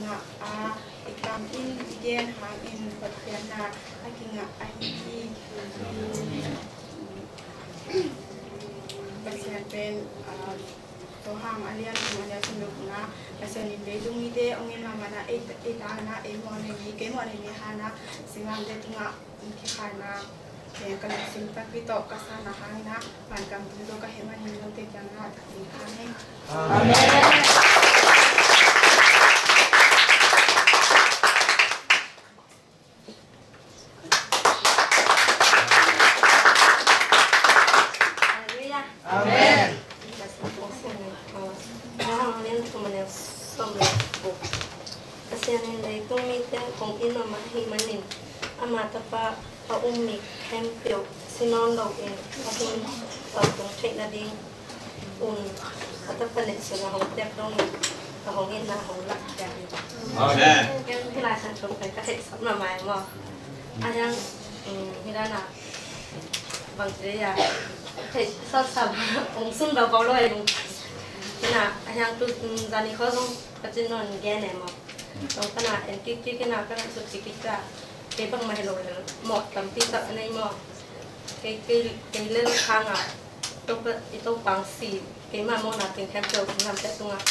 ngah a, i kam in i gen hangin Pathian na a kingah ahi hi. Pasian pen, ah, Johan a lian thum a neu sawm le gukna, Pasian in leitung mite hong it mahmah a, ei, ei tangin a, ei mawhnei mi, kei mawhnei mi hangin a, singlamteh tungah kikhaina, eh, ka lungsim takpi tawh ka sanna hangin a, vankam tung zo ka hih manin note kiangah a takpi ka hang hi. Amen. Halleluiah. Amen. Johan a lian thum a neu sawm le guk. Pasian in leitung mite hong it mahmah ahih manin ama Tapa a um mi khempeuh si nawn loin a hing tung theih nading un a Tapa neihsun a hong piak dongin a hong itna hong lakkhia hi. Amen. Ken hih Lai Siangtho pen ka theihsap mahmah hi maw. A hiang, um, hih dan a bang ci ding a, theihsap sap hong sum bauh bauh lo hi. Hih na a hiang tu, um, zani kho zong ka cin nawn gen e maw. Zong ka na en kik kik, hih na ka na sut kik kik ka. Kei bangmah hi lo lel mawh tampi tak a nei maw. Kei, kei, kei lel khang a, Topa, i Topa hong si, keima mawhna teng khempeuh singlamteh tungah.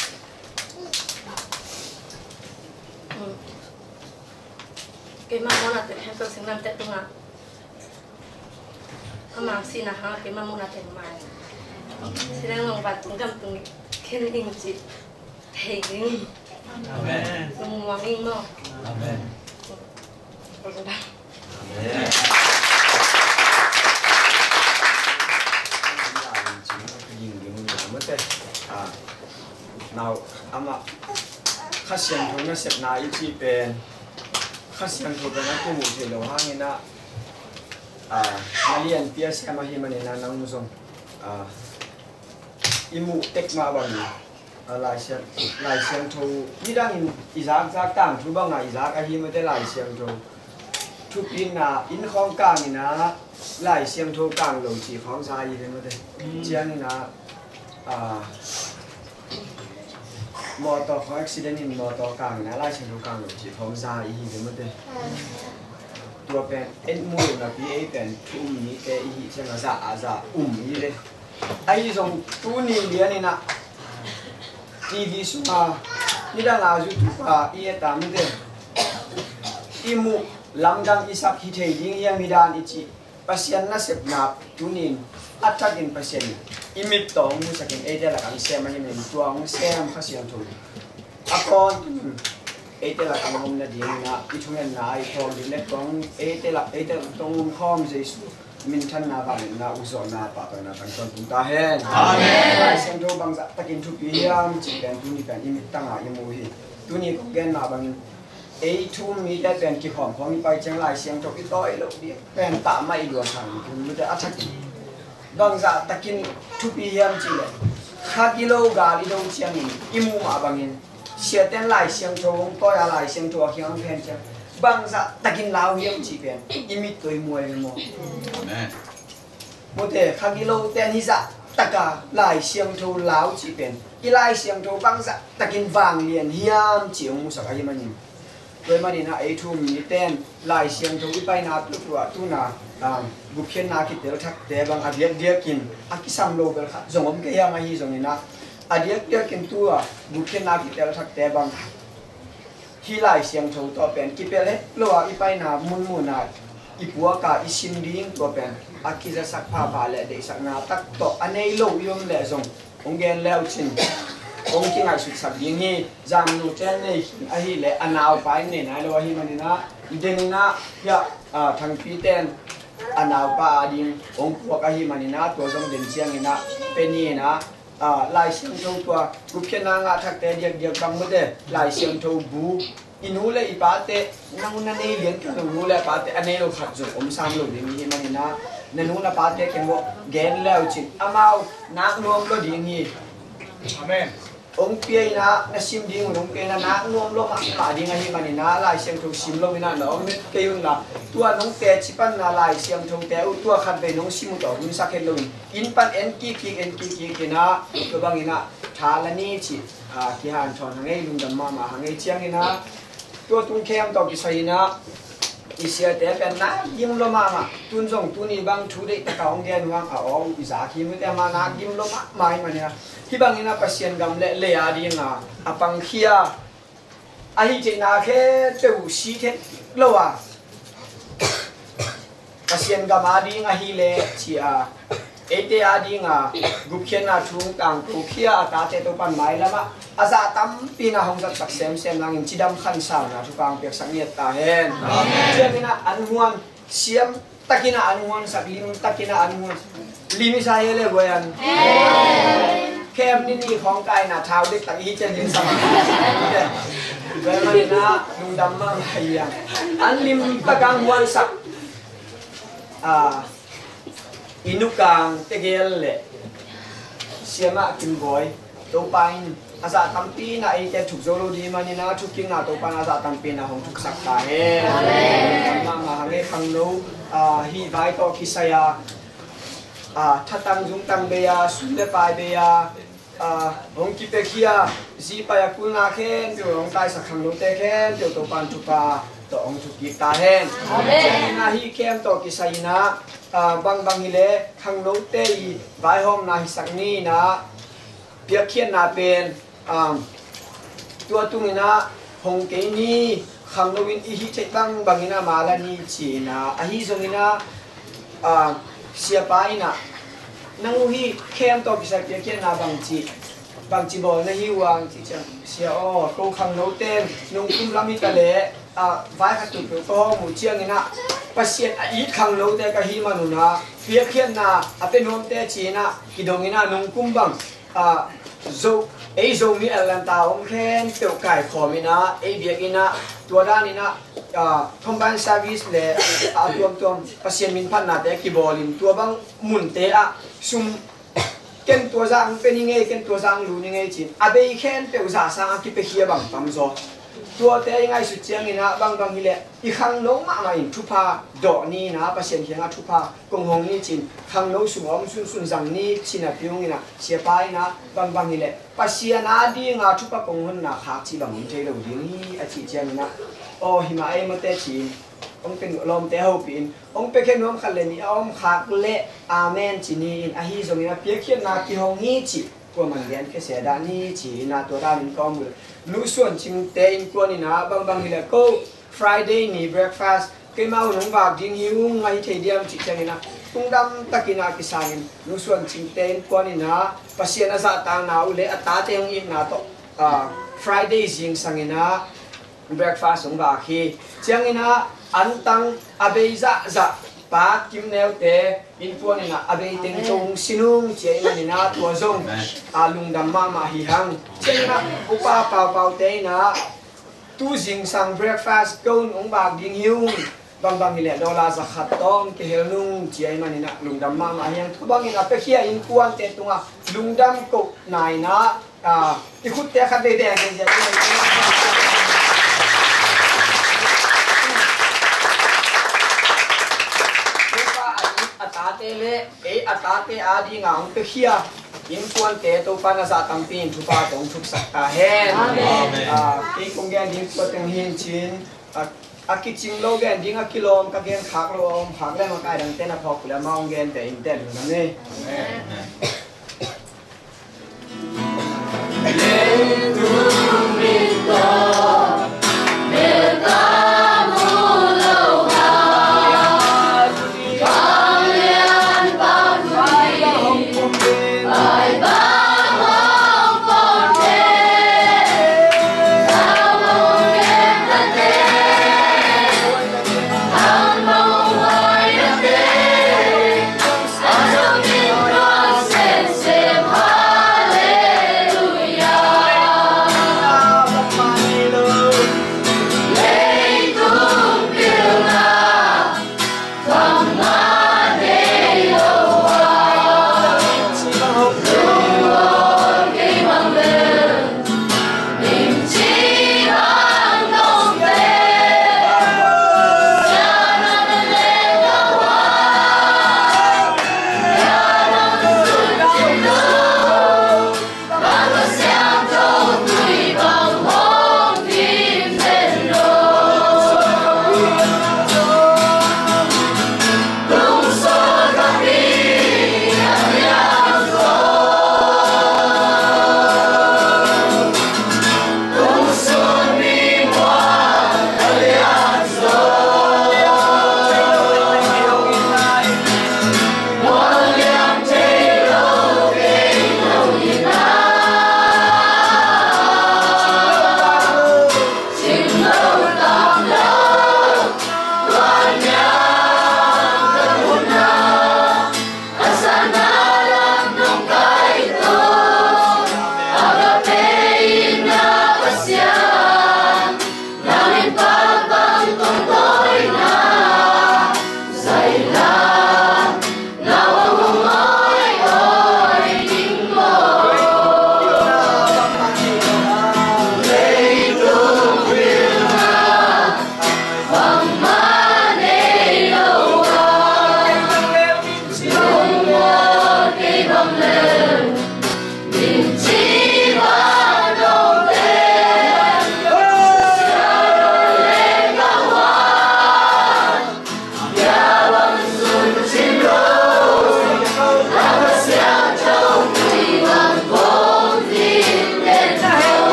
Hmm. Keima mawhna teng khempeuh singlamteh tungah. Ama hong sihna hangah keima mawhna teng mai. Si leng zong vantung gam tung khin ding cih thei ding. Amen. Lungmuang ing maw. Amen. Amen. Nau, amah Kha Siangtho nasepna i cih pen, Kha Siangtho pen a kimuh theih loh hangin a, a, na lianpi a sem ahih manin a nang zong, a, i muh tek mah bangin, a, Lai Siang, Lai Siangtho nidangin i zakzak tangthu bangah i zak ahi mate Lai Siangtho. Thupina inn khawng kangin a Lai Siangtho kang lo cih khawng za ahi ve mate. Ciangin a, a, mawtaw khawng accident in mawtaw kangin a Lai Siangtho kang lo cih khawng za ahi ve mate. Tua pen en mu lo napi ei pen thu um mite i hih ciang a za a za um hi ve. Ahi zong tuni lianin a TV sunga nidang a YouTube a i et a mite i muh lamdang i sak hi thei ding hiam hi dan i cih Pasian nasepna tunin a thakin Pasian i mit tawh hong musakin eite lakah hong sem ahih manin tua hong sem Kha Siangtho a kawn tunin eite lakah hong om nadingin a i thungetna a i thawng ding le tua hong eite lak eite tawh hong om khawm Jesu minthanna, vangliatna, ukzawhna, pahtawina tang tawntung ta hen. Amen. Lai Siangtho bangzah takin thupi hiam cih pen tuni pen i mittang ah i mu hi. Tuni kong gen mah bangin ei thu um mite pen kikhawm khawm i pai ciang Lai Siangtho i tawi loh ding pen tah mah i luang hang, i thu um mite a thakin bangzah takin thupi hiam cih leh kha gilo gal i do ciangin i muh mah bangin siate'n Lai Siangtho hong tawi a Lai Siangtho a kiang hong phen ciang bangzah takin lau hiam cih pen i mit tawh i muai ve maw? Amen. Mawte, kha gilote an hizah taka Lai Siangtho lau cih pen, i Lai Siangtho bangzah takin vanglian hiam cih hong musak ahih manin. Tua ahih manin ah ei thu-um mite in Lai Siangtho i paina tutu ah tuna, ah, gupkhiatna kitel thakte bang a diakdiakin a kisam lo bel khat zong om kei hiam, ahi zongin ah a diakdiakin tua gupkhiatna kitel thakte bang hih Lai Siangtho tawh pen kipel het lo a, i paina munmun ah i puak a i sim ding tua pen a kizasak phapha le deihsakna tak tawh a nei lo i om leh zong hong gen le uh cin, hong kingaihsutsak ding hi. Zamnu ten nei khin ahih leh a naupa in nei nai lo ahih manin ah, denin ah hiah, ah, Thangpi ten a naupa ading hong puak ahih manin ah, tua zong den ciangin ah, Penny in ah, ah, Lai Siangtho tua gupkhiatna ngah thakte diakdiak bang mawte, Lai Siangtho bu, i nu le i pate, nang na nei lian kei lo nu le pate a nei lo khat zong om sam lo ding hi manin ah, na nu na pate kiang bawh gen le uh cin, amau nak nuam lo ding hi. Amen. Hong pia in ah, na sim ding uh hong pia in ah, nak nuam lo mahmah ding ahih manin ah, Lai Siangtho sim lo in ah na om met kei un la, tua nong teci panna Lai Siangthote uh tua khat vei nong sim uh tawh hunsak het lo in, inn pan en kikkik, en kikkik in ah, tua bangin ah tha la ni cih, ah, kihanthawn hang ei, lungdam mahmah hang ei. Ciangin ah tua tung camp tawh kisai in ah i siate pen nak gim lo mahmah, tun zong tuni bang thu deih taka hong gen uh hang, a aw uh i za khin uh teh, amah nak gim lo mahmah ahih manin ah, hih bangin ah Pasian gam le lei ading a a pangkhia ahi theihna khempeuh uh sih theih lo a, Pasian gam ading ahih leh ci a, eite ading a gupkhiatna thu hong tangko khia a tate Topa'n mailam ah a zah tampi in ah hong zatsak semsem nangin cidam khansauna thupha hong piaksak ngiat ta hen. Amen. Ciangin ah an huan siam takin ah an huansak, lim takin ah an huan. Lim i sa hi le guai an. Khem ni ni khawng kaina thau dek tak i hi cian lim sa. Guai manin ah lungdam mahmah hi a. An lim tak a hong huansak, ah, i nukang tegel le siamah Kim Bawi, Topa in a zah tampi in ah eite thuk zo lo ding manin ah, thukkikna Topa in a zah tampi in ah hong thuksak ta hen. Amen. Mahmah hang ei. Khangno, ah, hih vai tawh kisai a, ah, thatang zungtang bei a, sum le pai bei a, ah, hong kipiakhia, zi pai a kulna khempeuh hong taisak khangnote khempeuh Topa'n thupha tawh hong thukkik ta hen. Amen. Ciangin ah hih camp tawh kisai in ah, ah, bangbang hi leh khangnote i vaihawmna hisak ni in ah, piakkhiatna pen, um, tua tung in ah hong kei ni, khangno in i hih theih bangbang in ah mala ni ci in ah, ahi zongin ah, um, siapa in ah, nang uh hih camp tawh kisai piakkhiatna bangci, bangci bawl na hi uh hiam ci ciang, sia aw, ko khangnote in nong kum lam hi ta leh, ah, vai khat tumpeuh ka hawm uh ciangin ah Pasian a it khangnote ka hih man un ah piakkhiatna a pia nuamte ci in ah kidong in ah nong kum bang, ah, Zo, ei Zomi Atlanta om khempeuh kaikhawm in ah, ei biakinn ah, tua dan in ah, ah, combine service le, ah, tuamtuam Pasian min phatnate kibawl in, tua bang munte ah sum, ken tua zah hong pia ning ei, ken tua zah hong lu ning ei ci in, a bei khempeuh zah sang a kipiakhia bang tamzaw. Tuate i ngaihsut ciangin ah bangbang hi leh i khangno mahmah in thupha dawh ni in ah, Pasian kiangah thupha kong hong ni ci in, khangno sung a om sunsun zang ni ci in ah piung in ah, siapa in ah bangbang hi leh Pasian ading a thupha kong honna khak cih bang om thei lo ding hi a cih ciangin ah, aw, hi mah ei mawte ci in, hong pia nuam lawmte hopih in, hong piakhia nuam khat le nih a om khak leh amen ci ni in, ahi zongin ah piakkhiatna kihong hi cih kuaman gen khia se dah ni ci in ah, tua dan in ka om uh. Nu Suan Cingte innkuan in ah bangbang hi leh ko Friday ni breakfast keimah hun hong vak ding hi ung, a hi thei diam cih ciangin ah lungdam takin ah kisangin Nu Suan Cingte innkuan in ah Pasian a zahtakna uh le a tate hong itna tawh, ah, Friday zingsang in ah breakfast hong vak hi. Ciangin ah an tang a bei zahzah Pa Kim Neute innkuan in ah a bei teng tawh hong sin ung ci ahih manin ah tua zong, ah, lungdam mahmah hi hang. Ciangin ah Upa Pau Paute in ah tu zingsang breakfast ko hong vak ding hi ung, bangbang hi leh dollar za khat tawm kihel nung ci ahih manin ah lungdam mahmah hi hang. Tua bangin a piakhia innkuante tungah lungdam kohna in ah, ah, i khutte khat vei beng kei zia. Te adinga hong piakhia innkuante Topa na zah tampi in thupha tawh hong thuksak ta hen. Amen. Ah, kei kong gen ding tua teng hi in cin, ah, a kicing lo gen ding a kilawm ka gen khak lo a om khak leh makai dangte na phawk leh amah hong gen te in tel hun a ni.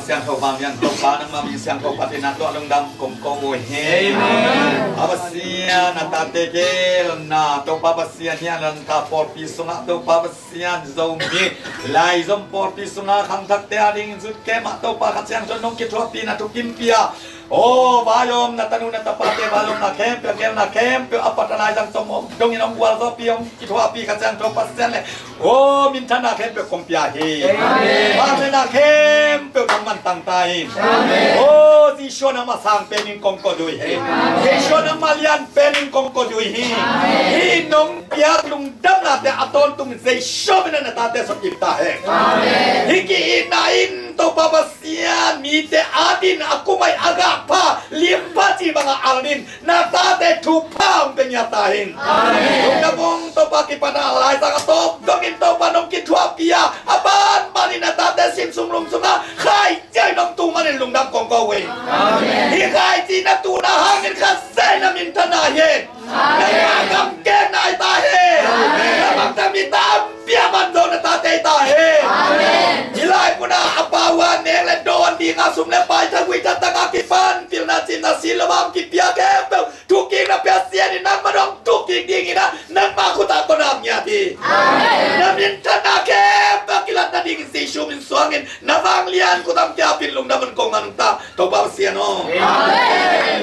Siangtho Vanglian Topa, nangmah min siangtho phat in a tuah lungdam kong ko uh hi. Amen. A Pasian, a tate gelna Topa Pasian hi a, na ta pawlpi sungah Topa Pasian, Zomi laizom pawlpi sungah khangthakte a dingin zutkem ah Topa Kha Siangtho in nong kithuahpih na thukimpih a, aw, vaihawm na tanu na tapate vaihawmna khempeuh, gelna khempeuh a pat a laizang tawh om dongin hong gualzawhpih, hong kithuahpih Kha Siangtho Pasian leh, aw, minthanna khempeuh kong pia hi. Amen. Vangliatna khempeuh nang mantang ta in. Amen. Aw, Jesu nangmah sang penin kong ko uh hi. Amen. Jesu nangmah lian penin kong ko uh hi. Amen. Hih nong piak lungdamnate a tawntung Jesu min a na tate sung kip ta hen. Amen. Hih ki-itna in Topa Pasian, mite adin a kumaih a gahpha limpha ci banga al in na tate thupha hong pia ngiat ta hen. Amen. Lungdam ung Topa, kipana laizang a tawp dongin Topa nong kithuahpih a, a banbanin na tate sin sung lung sungah khaici nong tu manin lungdam kong ko uh hi. Amen. Hih khaici na tuhna hangin Kha Siangtho na minthanna hi. Amen. Nangmah gamkekna hi ta hen. Amen. Na bangta mi tampi a man zo na tate hi ta hen. Amen. Hih lai munah a pa uh a nek le dawn dinga sum le pai, thagui thatang a kipan, pilna cihna, sih le bang kipia khempeuh thukikna pia Pasian in nangmah dong thukik dingin a, nangmah khut ah kong ap ngiat hi. Amen. Na minthanna khempeuh a kilat nadingin Jesu min suangin na vanglian khut ah hong kiapin lungdam un, kong man ung ta, Topa Pasian aw. Amen.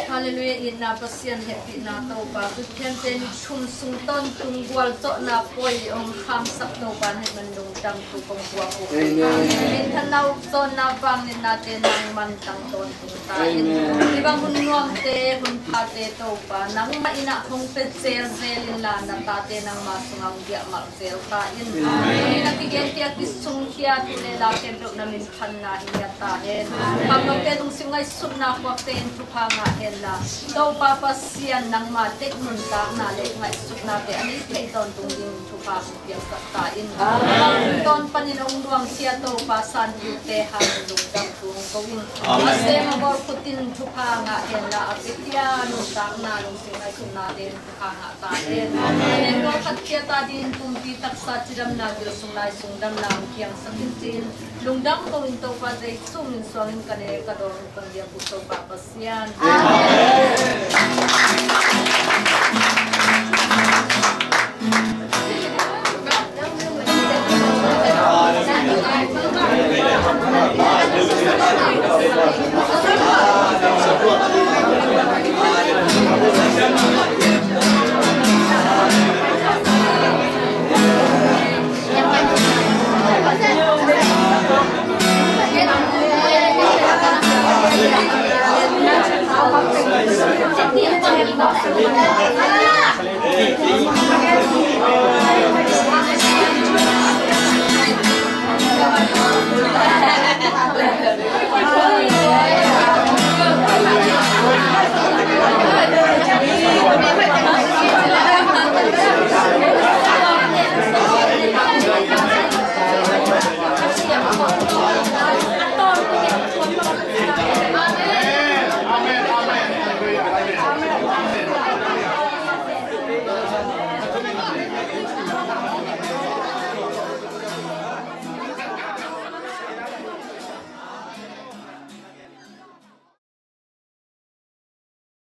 Halleluiah, itna Pasian, hehpihna Topa, zuthiamte ni thum sung tawntung gualzawhna pawi hong khamsak Topa, na hehpihna lungdam thu kong puak uh hi. Amen. Minthanna, ukzawnna, vangliatnate nang mantang tawntung ta in. Amen. Hih bang hun nuamte, hun phate Topa, nangmah in a hong pia zelzel inla, na tate nangmah sungah hong diahmal zel ta in. Amen. Na kigenkhia, kisungkhia thu le la khempeuh na min phatna hi ngiat ta hen. Khangnote lungsim ngaihsutna khuakte in thupha ngah henla, Topa Pasian nangmah tek nuntakna le ngaihsutnate a nei thei tawntung ding thupha hong piangsak ta in. Amen. Tawn panin hong nuamkhia Topa Sanpiute hangin lungdam thu hong ko ing. Amen. A sem a bawl khut in thupha ngah henla, a piakhia nuntakna lungsim ngaihsutnate in thupha ngah ta hen. Amen. Ka nek lua khat khia ta dingin pumpi taksa cidamna, gil sung lai sung damna hong piangsak in ci-in lungdam ko ing Topa, Jesu min suangin ka nek ka dawn kong diak uh Topa Pasian. Amen.